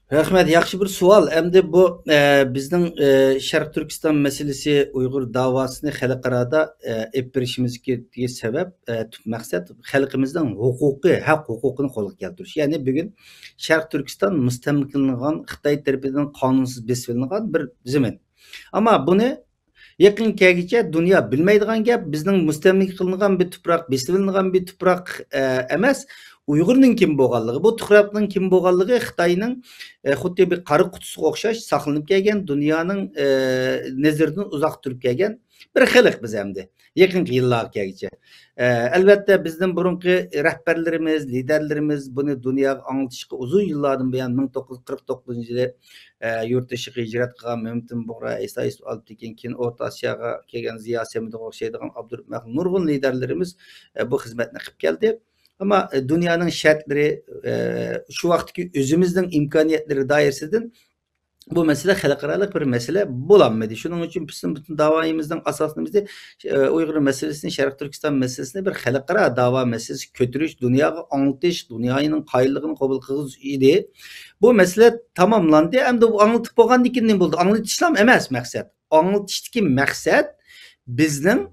رەھمەت، ياخشى بىر سوئال. ئەمدى بۇ، ئە، بىزنىڭ، ئە، شەرقىي تۈركىستان مەسىلىسى، ئۇيغۇر داۋاسىنى خەلقئارادا، ئە، ئېلىپ بېرىشىمىزدىكى سەۋەب، ئە، تۈپ مەقسەت خەلقىمىزنىڭ ھوقۇقى، ھەق ھوقۇقىنى قولغا كەلتۈرۈش. يەنى بۈگۈن شەرقىي تۈركىستان مۇستەملىكىلىنىدىغان، خىتاي تەرىپىدىن قانۇنسىز بېسىۋېلىنغان بىر زېمىن. ئەمما بۇنى يېقىن كەلگۈچە دۇنيا بىلمەيدىغان گەپ، بىزنىڭ مۇستەملىكە قىلىنغان بىر تۇپراق، بېسىۋېلىنغان بىر تۇپراق، ئە، ئەمەس، ئۇيغۇرنىڭ كىم بولغانلىقى، بۇ تۇپراقنىڭ كىم بولغانلىقى خىتاينىڭ، ئە، خۇددى بىر قارا قۇتىسىغا ئوخشاش ساقلىنىپ كەلگەن، دۇنيانىڭ، ئە، نەزىرىدىن ئۇزاق تۇرۇپ كەلگەن بىر خەلق بىز ئەمدى، يېقىنقى يىللارغا كەلگۈچە. ئە، ئەلۋەتتە، بىزدىن بۇرۇنقى رەھبەرلىرىمىز، لىدەرلىرىمىز بۇنى دۇنياغا ئاڭلىتىشقا ئۇزۇن يىللاردىن بۇيان، مىڭ توققۇز يۈز قىرىق توققۇزىنچى يىلى، ئە، يۇرت دىشىغا ھىجرەت قىلغان مەمتىم بۇغرا، ئەيسا يۈسۈپ ئالپتېكىن، كېيىن ئورتا ئاسىياغا كەلگەن زىيا سەمىدىغا ئوخشايدىغان ئابدۇرېھىم ئەخۇن، نۇرغۇن لىدەرلىرىمىز، ئە، بۇ خىزمەتنى قىلىپ كەلدى. ئەمما، ئە، دۇنيانىڭ شەرتلىرى، ئە، شۇ ۋاقىتتىكى ئۆزىمىزنىڭ ئىمكانىيەتلىرى دائىرىسىدىن بۇ مەسىلە خەلقئارالىق بىر مەسىلە بولالمىدى. شۇنىڭ ئۈچۈن بىزنىڭ پۈتۈن داۋايىمىزنىڭ ئاساسىي نېمىسى، ئە، ئۇيغۇر مەسىلىسىنى، شەرقىي تۈركىستان مەسىلىسىنى بىر خەلقئارا داۋا مەسىلىسى كۆتۈرۈش، دۇنياغا ئاڭلىتىش، دۇنيانىڭ قايىللىقىنى قوبۇل قىلغۇزۇش ئىدى. بۇ مەسىلە تاماملاندى. ئەمدى بۇ ئاڭلىتىپ بولغاندىن كېيىن نېمە بولدى؟ ئاڭلىتىشلام ئەمەس مەقسەت. ئاڭلىتىشتىكى مەقسەت بىزنىڭ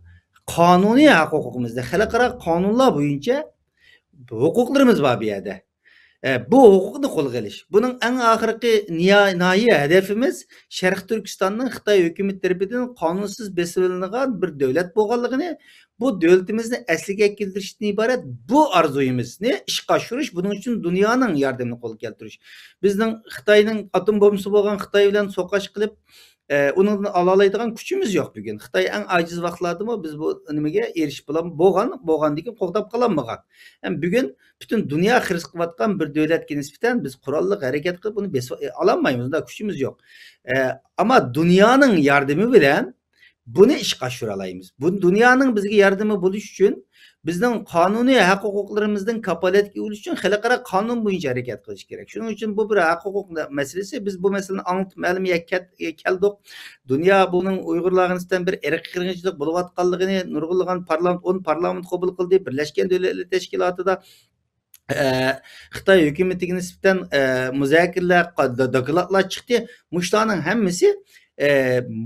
قانۇنىي ھەق ھوقۇقىمىزنى، خەلقئارا قانۇنلار بويىچە ھوقۇقلىرىمىز بار بۇ يەردە. ئە، بۇ ھوقۇقنى قولغا ئېلىش. بۇنىڭ ئەڭ ئاخىرقى نىيا-، ناھىيە ھەدەپىمىز شەرقىي تۈركىستاننىڭ خىتاي ھۆكۈمىتى تەرىپىدىن قانۇنسىز بېسىۋېلىنغان بىر دۆلەت بولغانلىقىنى، بۇ دۆلىتىمىزنى ئەسلىگە كەلتۈرۈشتىن ئىبارەت بۇ ئارزۇيىمىزنى ئىشقا ئاشۇرۇش، بۇنىڭ ئۈچۈن دۇنيانىڭ ياردىمىنى قولغا كەلتۈرۈش. بىزنىڭ خىتاينىڭ ئاتوم بومبىسى بولغان خىتاي بىلەن سوقاش قىلىپ، ئە، ئۇنىڭدىن ئالالايدىغان كۈچىمىز يوق بۈگۈن. خىتاي ئەڭ ئاجىز ۋاقىتلاردىمۇ بىز بۇ نېمىگە ئېرىشىپ بولام-، بولغان، بولغاندىن كېيىن قوغداپ قالالمىغان. ھەم بۈگۈن پۈتۈن دۇنيا خىرىس قىلىۋاتقان بىر دۆلەتكە نىسبەتەن بىز قوراللىق ھەرىكەت قىلىپ ئۇنى بېسىپ ئالالمايمىز، ئۇنداق كۈچىمىز يوق. ئە، ئەمما دۇنيانىڭ ياردىمى بىلەن بۇنى ئىشقا ئاشۇرالايمىز. بۇ دۇنيانىڭ بىزگە ياردىمى بولۇش ئۈچۈن بىزنىڭ قانۇنىي ھەق ھوقۇقلىرىمىزدىن كاپالەتكە ئېلىش ئۈچۈن خەلقئارا قانۇن بويىچە ھەرىكەت قىلىش كېرەك. شۇنىڭ ئۈچۈن بۇ بىر ھەق ھوقۇق مەسىلىسى. بىز بۇ مەسىلىنى ئاڭلىتىپ مەلۇم يەرگە كەت-، كەلدۇق. دۇنيا بۇنىڭ ئۇيغۇرلارغا نىسبەتەن بىر ئىرقىي قىرغىنچىلىق بولۇۋاتقانلىقىنى نۇرغۇنلىغان پارلامېنت، ئون پارلامېنت قوبۇل قىلدى. بىرلەشكەن دۆلەتلەر تەشكىلاتىدا، ئە، خىتاي ھۆكۈمىتىگە نىسبەتەن، ئە، مۇزاكىرىلەر، قا-، دا-، دوكلاتلار چىقتى. مۇشۇلارنىڭ ھەممىسى، ئە،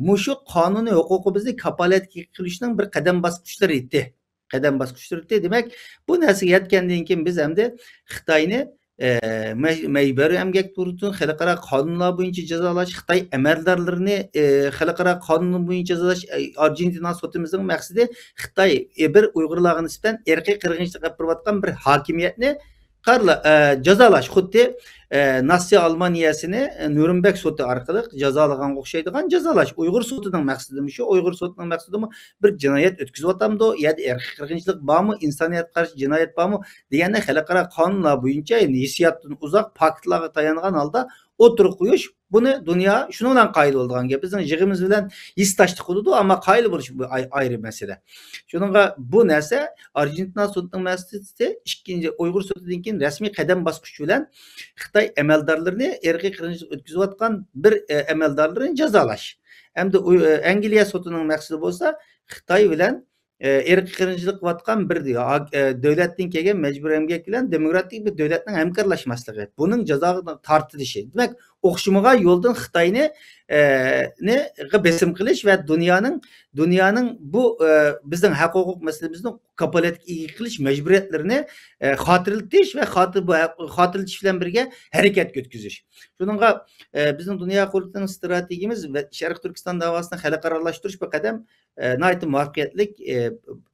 مۇشۇ قانۇنىي ھوقۇقىمىزنى كاپالەتكە قىلىشنىڭ بىر قەدەم باسقۇچلىرى ئىدى. قەدەم باسقۇچلىرى ئىدى. دېمەك، بۇ نەرسىگە يەتكەندىن كېيىن بىز ئەمدى خىتاينى، ئە، مەج-، مەجبۇرىي ئەمگەك تۇرغۇزۇش، خەلقئارا قانۇنلار بويىچە جازالاش، خىتاي ئەمەلدارلىرىنى، ئە، خەلقئارا قانۇن بويىچە جازالاش، ئە، ئارژېنتىنا سوتىمىزنىڭ مەقسىتى خىتاي، ئە، بىر ئۇيغۇرلارغا نىسبەتەن ئىرقىي قىرغىنچىلىق ئېلىپ بېرىۋاتقان بىر ھاكىمىيەتنى قارلا-، ئە، جازالاش، خۇددى، ئە، ناتسىي ئالمانىيەسىنى، ئە، نۇرنبېرگ سوتى ئارقىلىق جازالىغانغا ئوخشايدىغان جازالاش. ئۇيغۇر سوتىنىڭ مەقسىتىمۇ شۇ، ئۇيغۇر سوتىنىڭ مەقسىتىمۇ بىر جىنايەت ئۆتكۈزۈۋاتامدۇ، يا ئىرقىي قىرغىنچىلىق بارمۇ، ئىنسانىيەتكە قارشى جىنايەت بارمۇ دېگەندە خەلقئارا قانۇنلار بويىچە، يەنى ھېسسىياتتىن ئۇزاق پاكىتلارغا تايانغان ھالدا ئوتتۇرىغا قويۇش، بۇنى دۇنيا شۇنىڭ بىلەن قايىل بولىدىغان گەپ. بىزنىڭ يىغىمىز بىلەن ھېسداشلىق قىلىدۇ، ئەمما قايىل بولۇش بۇ ئاي-، ئايرى مەسىلە. شۇنىڭغا بۇ نەرسە ئارژېنتىنا سوتىنىڭ مەقسىتى ئىككىنچى ئۇيغۇر سوتىدىن كېيىن رەسمىي قەدەم باسقۇچ بىلەن خىتاي ئەمەلدارلىرىنى، ئىرقىي قىرغىنچىلىق ئۆتكۈزۈۋاتقان بىر، ئە، ئەمەلدارلىرىنى جازالاش. ئەمدى ئۇ-، ئە، ئەنگلىيە سوتىنىڭ مەقسىتى بولسا خىتاي بىلەن، ئە، ئىرقىي قىرغىنچىلىق قىلىۋاتقان بىر ھاك-، ئە، دۆلەتتىن كەلگەن مەجبۇرىي ئەمگەك بىلەن دېموكراتىك بىر دۆلەتنىڭ ھەمكارلاشماسلىقى. بۇنىڭ جازاغا تارتىلىشى. دېمەك، ئوخشىمىغان يولدىن خىتاينى، ئە، نى، غا بېسىم قىلىش ۋە دۇنيانىڭ، دۇنيانىڭ بۇ، ئە، بىزنىڭ ھەق ھوقۇق مەسىلىمىزنى كاپالەتكە ئىگە قىلىش مەجبۇرىيەتلىرىنى، ئە، خاتىرىلىتىش ۋە خاتىر-، بۇ ھە-، خاتىرىلىتىش بىلەن بىرگە ھەرىكەتكە ئۆتكۈزۈش. شۇنىڭغا، ئە، بىزنىڭ دۇنيا قۇرۇلتىيىنىڭ ستراتېگىيىمىز ۋە شەرقىي تۈركىستان داۋاسىنى خەلقئارالاشتۇرۇش بىر قەدەم، ئە، ناھايىتى مۇۋەپپەقىيەتلىك، ئە،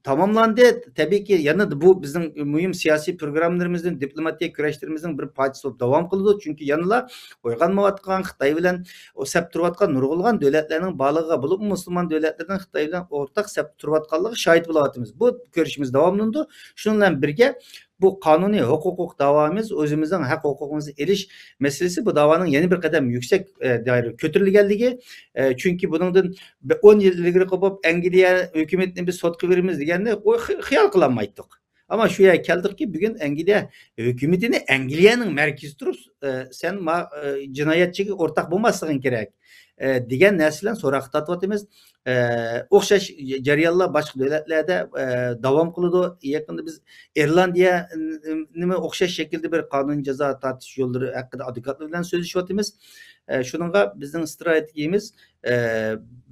تاماملاندى. تەبىئىيكى، يەنە بۇ بىزنىڭ مۇھىم سىياسىي پروگراممىلىرىمىزدىن، دىپلوماتىيە كۈرەشلىرىمىزنىڭ بىر پارچىسى بولۇپ داۋام قىلىدۇ. چۈنكى يەنىلا ئويغانمايۋاتقان، خىتاي بىلەن ئو سەپ تۇرۇۋاتقان نۇرغۇنلىغان دۆلەتلەرنىڭ بارلىقىغا، بولۇپمۇ مۇسۇلمان دۆلەتلەرنىڭ خىتاي بىلەن ئورتاق سەپتە تۇرۇۋاتقانلىقىغا شاھىت بولۇۋاتىمىز. بۇ كۆرۈشىمىز داۋاملىنىدۇ. شۇنىڭ بىلەن بىرگە، بۇ قانۇنىي ھوقۇق داۋامىز، ئۆزىمىزنىڭ ھەق ھوقۇقىمىزنى ئېلىش مەسىلىسى بۇ داۋانىڭ يەنە بىر قەدەم يۈكسەك، ئە، دائىرىگە كۆتۈرۈلگەنلىكى، ئە، چۈنكى بۇنىڭدىن بىر ئون يىل ئىلگىرى قوپۇپ، ئەنگلىيە ھۆكۈمىتىنى بىز سوتقا بېرىمىز دېگەننى ئۇ خى-، خىيال قىلالمايتتۇق. ئەمما شۇ يەرگە كەلدۇقكى، بۈگۈن ئەنگلىيە ھۆكۈمىتىنى ئەنگلىيەنىڭ مەركىزى تۇرۇپ، ئە، سەن ما-، ئە، جىنايەتچىگە ئورتاق بولماسلىقىڭ كېرەك. ئە، دېگەن نەرسىلەرنى سوراققا تارتىۋاتىمىز. ئە، ئوخشاش جەريانلار باشقا دۆلەتلەردە، ئە، داۋام قىلىدۇ. يېقىندا بىز ئىرلاندىيە، م، نېمە ئوخشاش شەكىلدە بىر قانۇنىي جازا تارتىش يوللىرى ھەققىدە ئادۋوكاتلار بىلەن سۆزلىشىۋاتىمىز. ئە، شۇنىڭغا بىزنىڭ ئىستراتېگىيىمىز، ئە،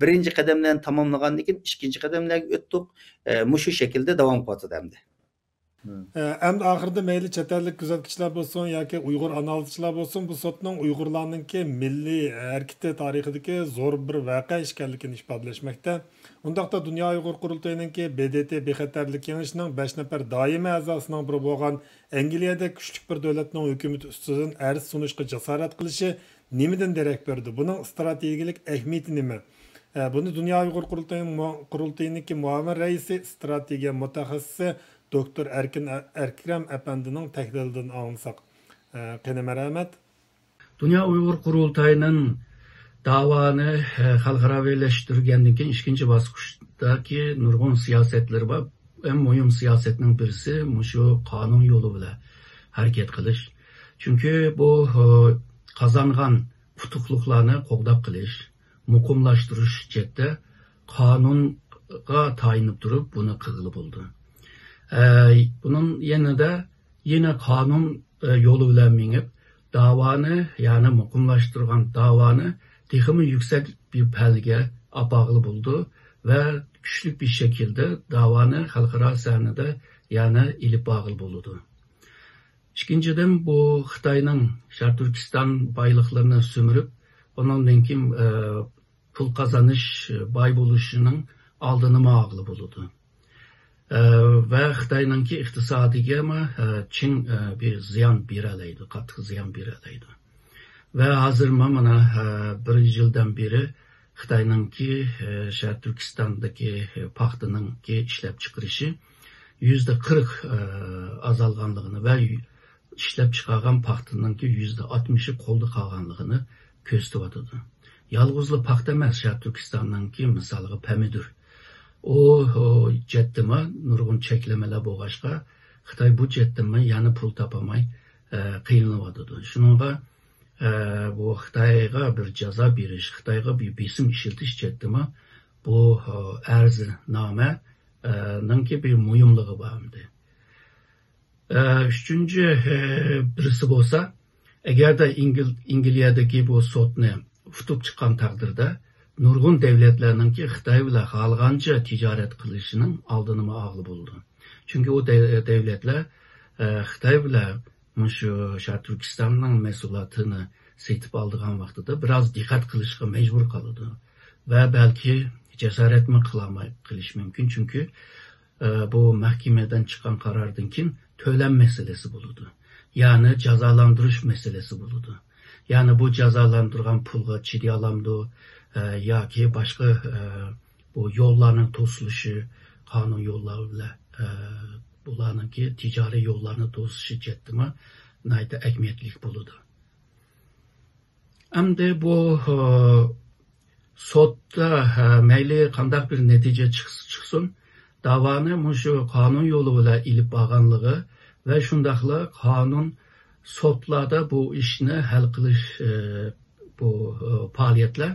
بىرىنچى قەدەملەرنى تاماملىغاندىن كېيىن ئىككىنچى قەدەملەرگە ئۆتتۇق. ئە، مۇشۇ شەكىلدە داۋام قىلىۋاتىدۇ ئەمدى. ئەمدى ئاخىرىدا مەيلى چەت ئەللىك كۆزەتكۈچىلەر بولسۇن ياكى ئۇيغۇر ئانالىزچىلار بولسۇن، بۇ سوتنىڭ ئۇيغۇرلارنىڭكى مىللىي ھەرىكىتى تارىخىدىكى زور بىر ۋەقە ئىكەنلىكىنى ئىپادىلەشمەكتە. ئۇنداقتا دۇنيا ئۇيغۇر قۇرۇلتىيىنىڭكى ب د ت بىخەتەرلىك كېڭىشىنىڭ بەش نەپەر دائىمىي ئەزاسىنىڭ بىرى بولغان ئەنگلىيەدەك كۈچلۈك بىر دۆلەتنىڭ ھۆكۈمىتى ئۈستىدىن ئەرز سۇنۇشقا جاسارەت قىلىشى نېمىدىن دېرەك بېرىدۇ؟ بۇنىڭ ئىستراتېگىيەلىك ئەھمىيىتى نېمە؟ ئە، بۇنى دۇنيا ئۇيغۇر قۇرۇلتىيىنىڭ مۇ-، قۇرۇلتىيىنىڭكى مۇئاۋىن رەئىسى، ئىستراتېگىيە مۇتەخەسسىسى دوكتور ئەركىن ئە-، ئەكرەم ئەپەندىنىڭ تەھلىلىدىن ئاڭلىساق. ئە، قېنى، مەرھەمەت. دۇنيا ئۇيغۇر قۇرۇلتايىنىڭ داۋانى، ئە، خەلقئاراۋىلەشتۈرگەندىن كېيىن ئىككىنچى باسقۇچتىكى نۇرغۇن سىياسەتلىرى بار. ئەڭ مۇھىم سىياسەتنىڭ بىرسى مۇشۇ قانۇن يولى بىلەن ھەرىكەت قىلىش. چۈنكى بۇ، ئە، قازانغان ئۇتۇقلۇقلارنى قوغداپ قېلىش، مۇقىملاشتۇرۇش جەھەتتە قانۇنغا تايىنىپ تۇرۇپ بۇنى قىلغىلى بولىدۇ. ئە، بۇنىڭ يېنىدا يەنە قانۇن، ئە، يولى بىلەن مېڭىپ، داۋانى، يەنى مۇقىملاشتۇرغان داۋانى تېخىمۇ يۈكسەك بىر پەللىگە ئاپارغىلى بولىدۇ ۋە كۈچلۈك بىر شەكىلدە داۋانى خەلقئارا سەھنىدە يەنە ئېلىپ بارغىلى بولىدۇ. ئىككىنچىدىن، بۇ خىتاينىڭ شەرقىي تۈركىستان بايلىقلىرىنى سۈمۈرۈپ، ئۇنىڭدىن كېيىن، ئە، پۇل قازىنىش، باي بولۇشىنىڭ ئالدىنىمۇ ئالغىلى بولىدۇ. ئە، ۋە خىتاينىڭكى ئىقتىسادىگىمۇ، ئە، چىڭ، ئە، بىر زىيان بېرەلەيدۇ، قاتتىق زىيان بېرەلەيدۇ. ۋە ھازىرمۇ مانا، ئە، بىر يىلدىن بېرى خىتاينىڭكى، ئە، شەرقىي تۈركىستاندىكى، ئە، پاختىنىڭكى ئىشلەپچىقىرىشى يۈزدە قىرىق، ئە، ئازالغانلىقىنى ۋە ئىشلەپ چىقارغان پاختىنىڭكى يۈزدە ئاتمىشى قولدا قالغانلىقىنى كۆرسىتىۋاتىدۇ. يالغۇزلا پاختا ئەمەس، شەرقىي تۈركىستاننىڭكى مىسالىغا پەمىدۇر. ئۇ، ئۇ جەھەتتىمۇ نۇرغۇن چەكلىمىلەر بولغاچقا، خىتاي بۇ جەھەتتىمۇ يەنە پۇل تاپالماي، ئە، قىينىلىۋاتىدۇ. شۇنىڭغا، ئە، بۇ خىتايغا بىر جازا بېرىش، خىتايغا بىر بېسىم ئىشلىتىش جەھەتتىمۇ بۇ، ئە، ئەرزنامە، ئە، نىڭكى بىر مۇھىملىقى بار ئەمدى. ئە، ئۈچىنچى، ئە، بىرسى بولسا، ئەگەردە ئىنگل-، ئىنگلىيەدىكى بۇ سوتنى ئۇتۇپ چىققان تەقدىردە، نۇرغۇن دەۋلەتلەرنىڭكى خىتاي بىلەن خالىغانچە تىجارەت قىلىشىنىڭ ئالدىنىمۇ ئالغىلى بولىدۇ. چۈنكى ئۇ دەۋ-، دەۋلەتلەر، ئە، خىتاي بىلەن مۇشۇ شەرقىي تۈركىستاننىڭ مەھسۇلاتىنى سېتىپ ئالىدىغان ۋاقتىدا بىراز دىققەت قىلىشقا مەجبۇر قالىدۇ ۋە بەلكى جاسارەتمۇ قىلالماي قېلىشى مۇمكىن. چۈنكى ئە، بۇ مەھكىمىدىن چىققان قاراردىن كېيىن تۆلەم مەسىلىسى بولىدۇ. يەنى جازالاندۇرۇش مەسىلىسى بولىدۇ. يەنى بۇ جازالاندۇرغان پۇلغا چىدىيالامدۇ، ئە، ياكى باشقا، ئە، بۇ يوللارنىڭ توسۇلۇشى، قانۇن يوللار بىلەن، ئە، بۇلارنىڭكى تىجارىي يوللارنى توسۇشى جەھەتتىمۇ ناھايىتى ئەھمىيەتلىك بولىدۇ. ئەمدى بۇ، ئە، سوتتا، ھە، مەيلى قانداق بىر نەتىجە چىقس-، چىقسۇن، داۋانى مۇشۇ قانۇن يولى بىلەن ئېلىپ بارغانلىقى ۋە شۇنداقلا قانۇن سوتلاردا بۇ ئىشنى ھەل قىلىش، ئە، بۇ، ئە، پائالىيەتلەر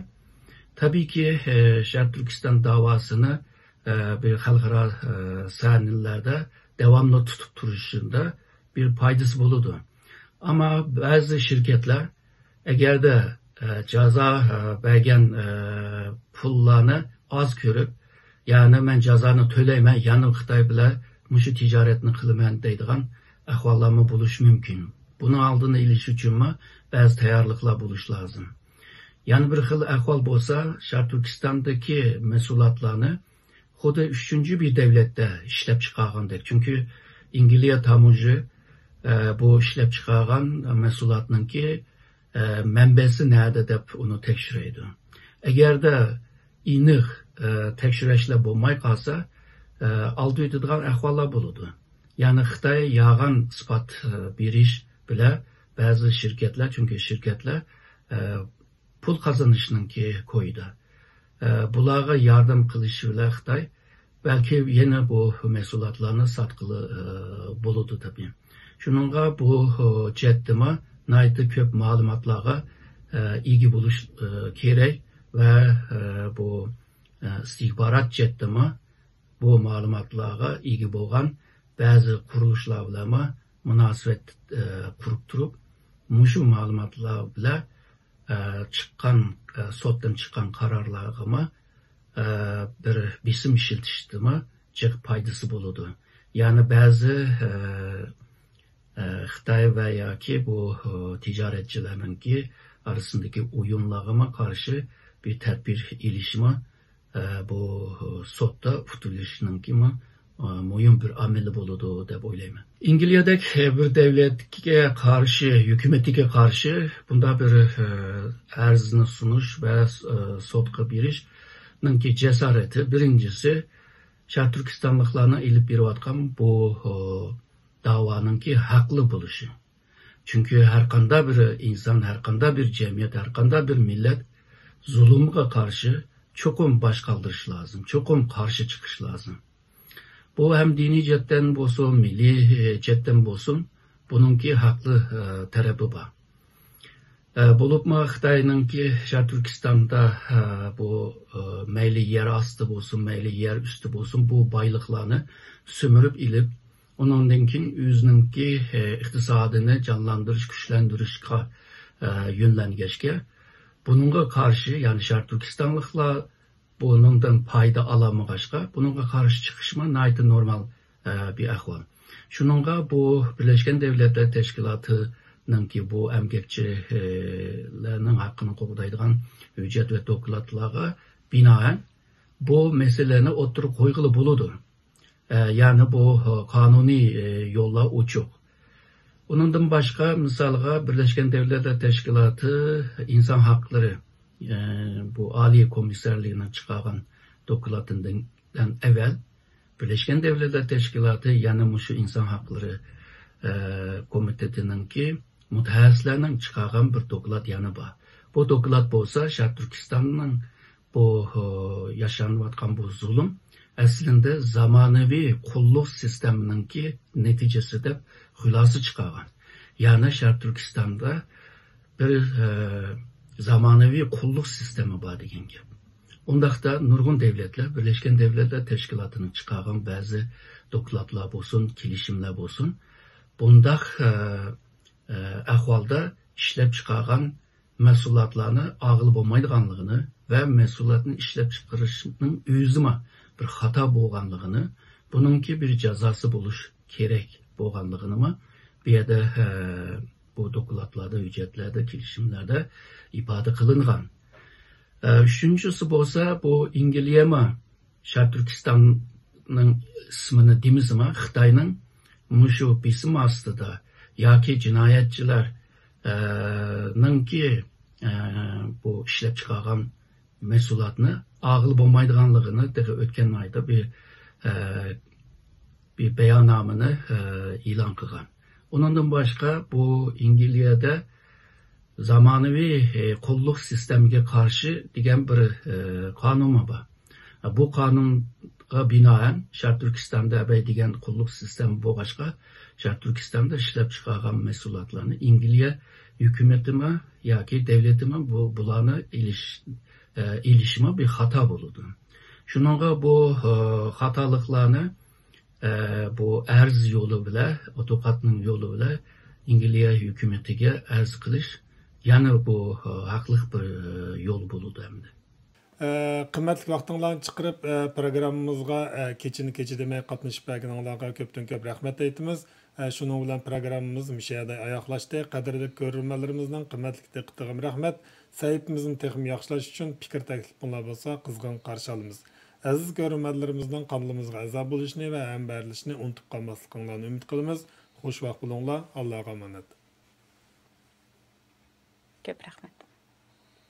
تەبىئىيكى، ئە، شەرقىي تۈركىستان داۋاسىنى، ئە، بىر خەلقئارا، ئە، سەھنىلەردە داۋاملىق تۇتۇپ تۇرۇشىدا بىر پايدىسى بولىدۇ. ئەمما بەزى شىركەتلەر ئەگەردە، ئە، جازا، ئە، بەرگەن، ئە، پۇللارنى ئاز كۆرۈپ، يەنى مەن جازانى تۆلەيمەن، يەنە خىتاي بىلەن مۇشۇ تىجارەتنى قىلىمەن دەيدىغان ئەھۋاللارمۇ بولۇشى مۇمكىن. بۇنىڭ ئالدىنى ئېلىش ئۈچۈنمۇ بەزى تەييارلىقلار بولۇشى لازىم. يەنە بىر خىل ئەھۋال بولسا، شەرقىي تۈركىستاندىكى مەھسۇلاتلارنى خۇددى ئۈچىنچى بىر دەۋلەتتە ئىشلەپ چىقارغاندەك. چۈنكى ئىنگلىيە تاموژى، ئە، بۇ ئىشلەپ چىقارغان مەھسۇلاتنىڭكى، ئە، مەنبەسى نەدە دەپ ئۇنى تەكشۈرەيدۇ. ئەگەردە ئېنىق، ئە، تەكشۈرۈشلەر بولماي قالسا، ئە، ئالدىۋېتىدىغان ئەھۋاللار بولىدۇ. يەنى خىتاي يالغان ئىسپات، ئە، بېرىش بىلەن بەزى شىركەتلەر، چۈنكى شىركەتلەر، ئە، پۇل قازىنىشنىڭكى كويىدا. ئە، بۇلارغا ياردەم قىلىشى بىلەن خىتاي بەلكى يەنە بۇ مەھسۇلاتلارنى ساتقىلى، ئە، بولىدۇ تەبىئىي. شۇنىڭغا بۇ، ئە، جەھەتتىمۇ ناھايىتى كۆپ مەلۇماتلارغا، ئە، ئىگە بولۇش، ئە، كېرەك. ۋە، ئە، بۇ، ئە، ئىستىخبارات جەھەتتىمۇ بۇ مەلۇماتلارغا ئىگە بولغان بەزى قۇرۇلۇشلار بىلەنمۇ مۇناسىۋەت، ئە، قۇرۇپ تۇرۇپ، مۇشۇ مەلۇماتلار بىلەن، ئە، چىققان، ئە، سوتتىن چىققان قارارلارغىمۇ، ئە، بىر بېسىم ئىشلىتىشتىمۇ جىق پايدىسى بولىدۇ. يەنى بەزى، ئە، ئە، خىتاي ۋە ياكى بۇ، ئە، تىجارەتچىلەرنىڭكى ئارىسىندىكى ئويۇنلارغىمۇ قارشى بىر تەدبىر ئېلىشمۇ، ئە، بۇ سوتتا ئۇتۇلۇشنىڭكىمۇ، ئە، مۇھىم بىر ئامىلى بولىدۇ دەپ ئويلايمەن. ئەنگلىيەدەك بىر دۆلەتكە قارشى، ھۆكۈمىتىگە قارشى بۇنداق بىر، ئە، ئەرزنى سۇنۇش ۋە، ئە، سوتقا بېرىشنىڭكى جاسارىتى، بىرىنچىسى، شەرق تۈركىستانلىقلارنىڭ ئېلىپ بېرىۋاتقان بۇ، ئە، داۋانىڭكى ھەقلىق بولۇشى. چۈنكى ھەرقانداق بىر ئىنسان، ھەرقانداق بىر جەمئىيەت، ھەرقانداق بىر مىللەت زۇلۇمغا قارشى چوقۇم باش قالدۇرۇش لازىم، چوقۇم قارشى چىقىش لازىم. بۇ ھەم دىنىي جەھەتتىن بولسۇن، مىللىي، ئە، جەھەتتىن بولسۇن، بۇنىڭكى ھەقلىق، ئە، تەرىپى بار. ئە، بولۇپمۇ خىتاينىڭكى شەرقىي تۈركىستاندا، ئە، بۇ، ئە، مەيلى يەر ئاستى بولسۇن، مەيلى يەر ئۈستى بولسۇن، بۇ بايلىقلارنى سۈمۈرۈپ ئېلىپ، ئۇنىڭدىن كېيىن ئۆزىنىڭكى، ئە، ئىقتىسادىنى جانلاندۇرۇش، كۈچلەندۈرۈشكە، ئە، يۆنلەنگەچكە، بۇنىڭغا قارشى، يەنى شەرقىي تۈركىستانلىقلار بۇنىڭدىن پايدا ئالالمىغاچقا، بۇنىڭغا قارشى چىقىشمۇ ناھايىتى نورمال، ئە، بىر ئەھۋال. شۇنىڭغا بۇ بىرلەشكەن دۆلەتلەر تەشكىلاتىنىڭكى بۇ ئەمگەكچىلەرنىڭ ھەققىنى قوغدايدىغان ھۆججەت ۋە دوكلاتلارغا بىنائەن بۇ مەسىلىنى ئوتتۇرىغا قويغىلى بولىدۇ. ئە، يەنى بۇ، ئە، قانۇنىي، ئە، يوللار ئوچۇق. ئۇنىڭدىن باشقا، مىسالغا، بىرلەشكەن دۆلەتلەر تەشكىلاتى ئىنسان ھەقلىرى، ئە، بۇ ئالىي كومىسسارلىقىنىڭ چىقارغان دوكلاتىدىن ئەۋۋەل، بىرلەشكەن دۆلەتلەر تەشكىلاتى يەنە مۇشۇ ئىنسان ھەقلىرى، ئە، كومىتېتىنىڭكى مۇتەخەسسىسلەرنىڭ چىقارغان بىر دوكلات يەنە بار. بۇ دوكلات بولسا شەرقىي تۈركىستاننىڭ بۇ، ئە، ياشانىۋاتقان بۇ زۇلۇم ئەسلىندە زامانىۋى قۇللۇق سىستېمىنىڭكى نەتىجىسى دەپ خۇلاسە چىقارغان. يەنى شەرقىي تۈركىستاندا بىر، ئە، زامانىۋى قۇللۇق سىستېمى بار دېگەن گەپ. ئۇنداقتا نۇرغۇن دۆلەتلەر، بىرلەشكەن دۆلەتلەر تەشكىلاتىنىڭ چىقارغان بەزى دوكلاتلار بولسۇن، كېلىشىملەر بولسۇن، بۇنداق، ئە، ئە، ئەھۋالدا ئىشلەپچىقارغان مەھسۇلاتلارنى ئالغىلى بولمايدىغانلىقىنى ۋە مەھسۇلاتنى ئىشلەپچىقىرىشنىڭ ئۆزىمۇ بىر خاتا بولغانلىقىنى، بۇنىڭكى بىر جازاسى بولۇش كېرەك بولغانلىقىنىمۇ بۇ يەردە، ئە، بۇ دوكلاتلاردا، ھۆججەتلەردە، كېلىشىملەردە ئىپادە قىلىنغان. ئە، ئۈچىنچىسى بولسا، بۇ ئەنگلىيەمۇ شەرقىي تۈركىستاننىڭ ئىسمىنى دېمىسىمۇ، خىتاينىڭ مۇشۇ بېسىم ئاستىدا ياكى جىنايەتچىلەر، ئە، نىڭكى، ئە، بۇ ئىشلەپچىقارغان مەھسۇلاتنى ئالغىلى بولمايدىغانلىقىنى تېخى ئۆتكەن ئايدا بىر، ئە، بىر باياننامىنى، ئە، ئېلان قىلغان. ئۇنىڭدىن باشقا، بۇ ئەنگلىيەدە زامانىۋى، ئە، قۇللۇق سىستېمىگە قارشى دېگەن بىر، ئە، قانۇنمۇ بار. بۇ قانۇنغا بىنائەن، شەرقىي تۈركىستاندا ئەبەي دېگەن قۇللۇق سىستېما بولغاچقا، شەرقىي تۈركىستاندا ئىشلەپچىقارغان مەھسۇلاتلارنى ئەنگلىيە ھۆكۈمىتىمۇ ياكى دۆلىتىمۇ بۇ، بۇلارنى ئېلىش، ئە، ئېلىشىمۇ بىر خاتا بولىدۇ. شۇنىڭغا بۇ، ئە، خاتالىقلارنى، ئە، بۇ ئەرز يولى بىلەن، ئادۋوكاتنىڭ يولى بىلەن ئەنگلىيە ھۆكۈمىتىگە ئەرز قىلىش يەنە بۇ، ئە، ھەقلىق بىر، ئە، يول بولىدۇ ئەمدى. ئە، قىممەتلىك ۋاقتىڭلارنى چىقىرىپ، ئە، پروگراممىمىزغا، ئە، كېچىنى كېچە دېمەي قاتنىشىپ بەرگىنىڭلارغا كۆپتىن كۆپ رەھمەت ئېيتىمىز. ئە، شۇنىڭ بىلەن پروگراممىمىز مۇشۇ يەردە ئاياغلاشتى. قەدىرلىك كۆرۈرمەنلىرىمىزنىڭ قىممەتلىك دىققىتىغىمۇ رەھمەت. سەھىپىمىزنى تېخىمۇ ياخشىلاش ئۈچۈن پىكىر تەكلىپىڭلار بولسا قىزغىن قارشى ئالىمىز. ئەزىز كۆرۈرمەنلىرىمىزنىڭ قانىلىمىزغا ئەزا بولۇشنى ۋە ھەمبەھىرلىشىشنى ئۇنتۇپ قالماسلىقىڭلارنى ئۈمىد قىلىمىز. خۇش ۋاقىت بولۇڭلار. ئاللاغا ئامانەت. كۆپ رەھمەت.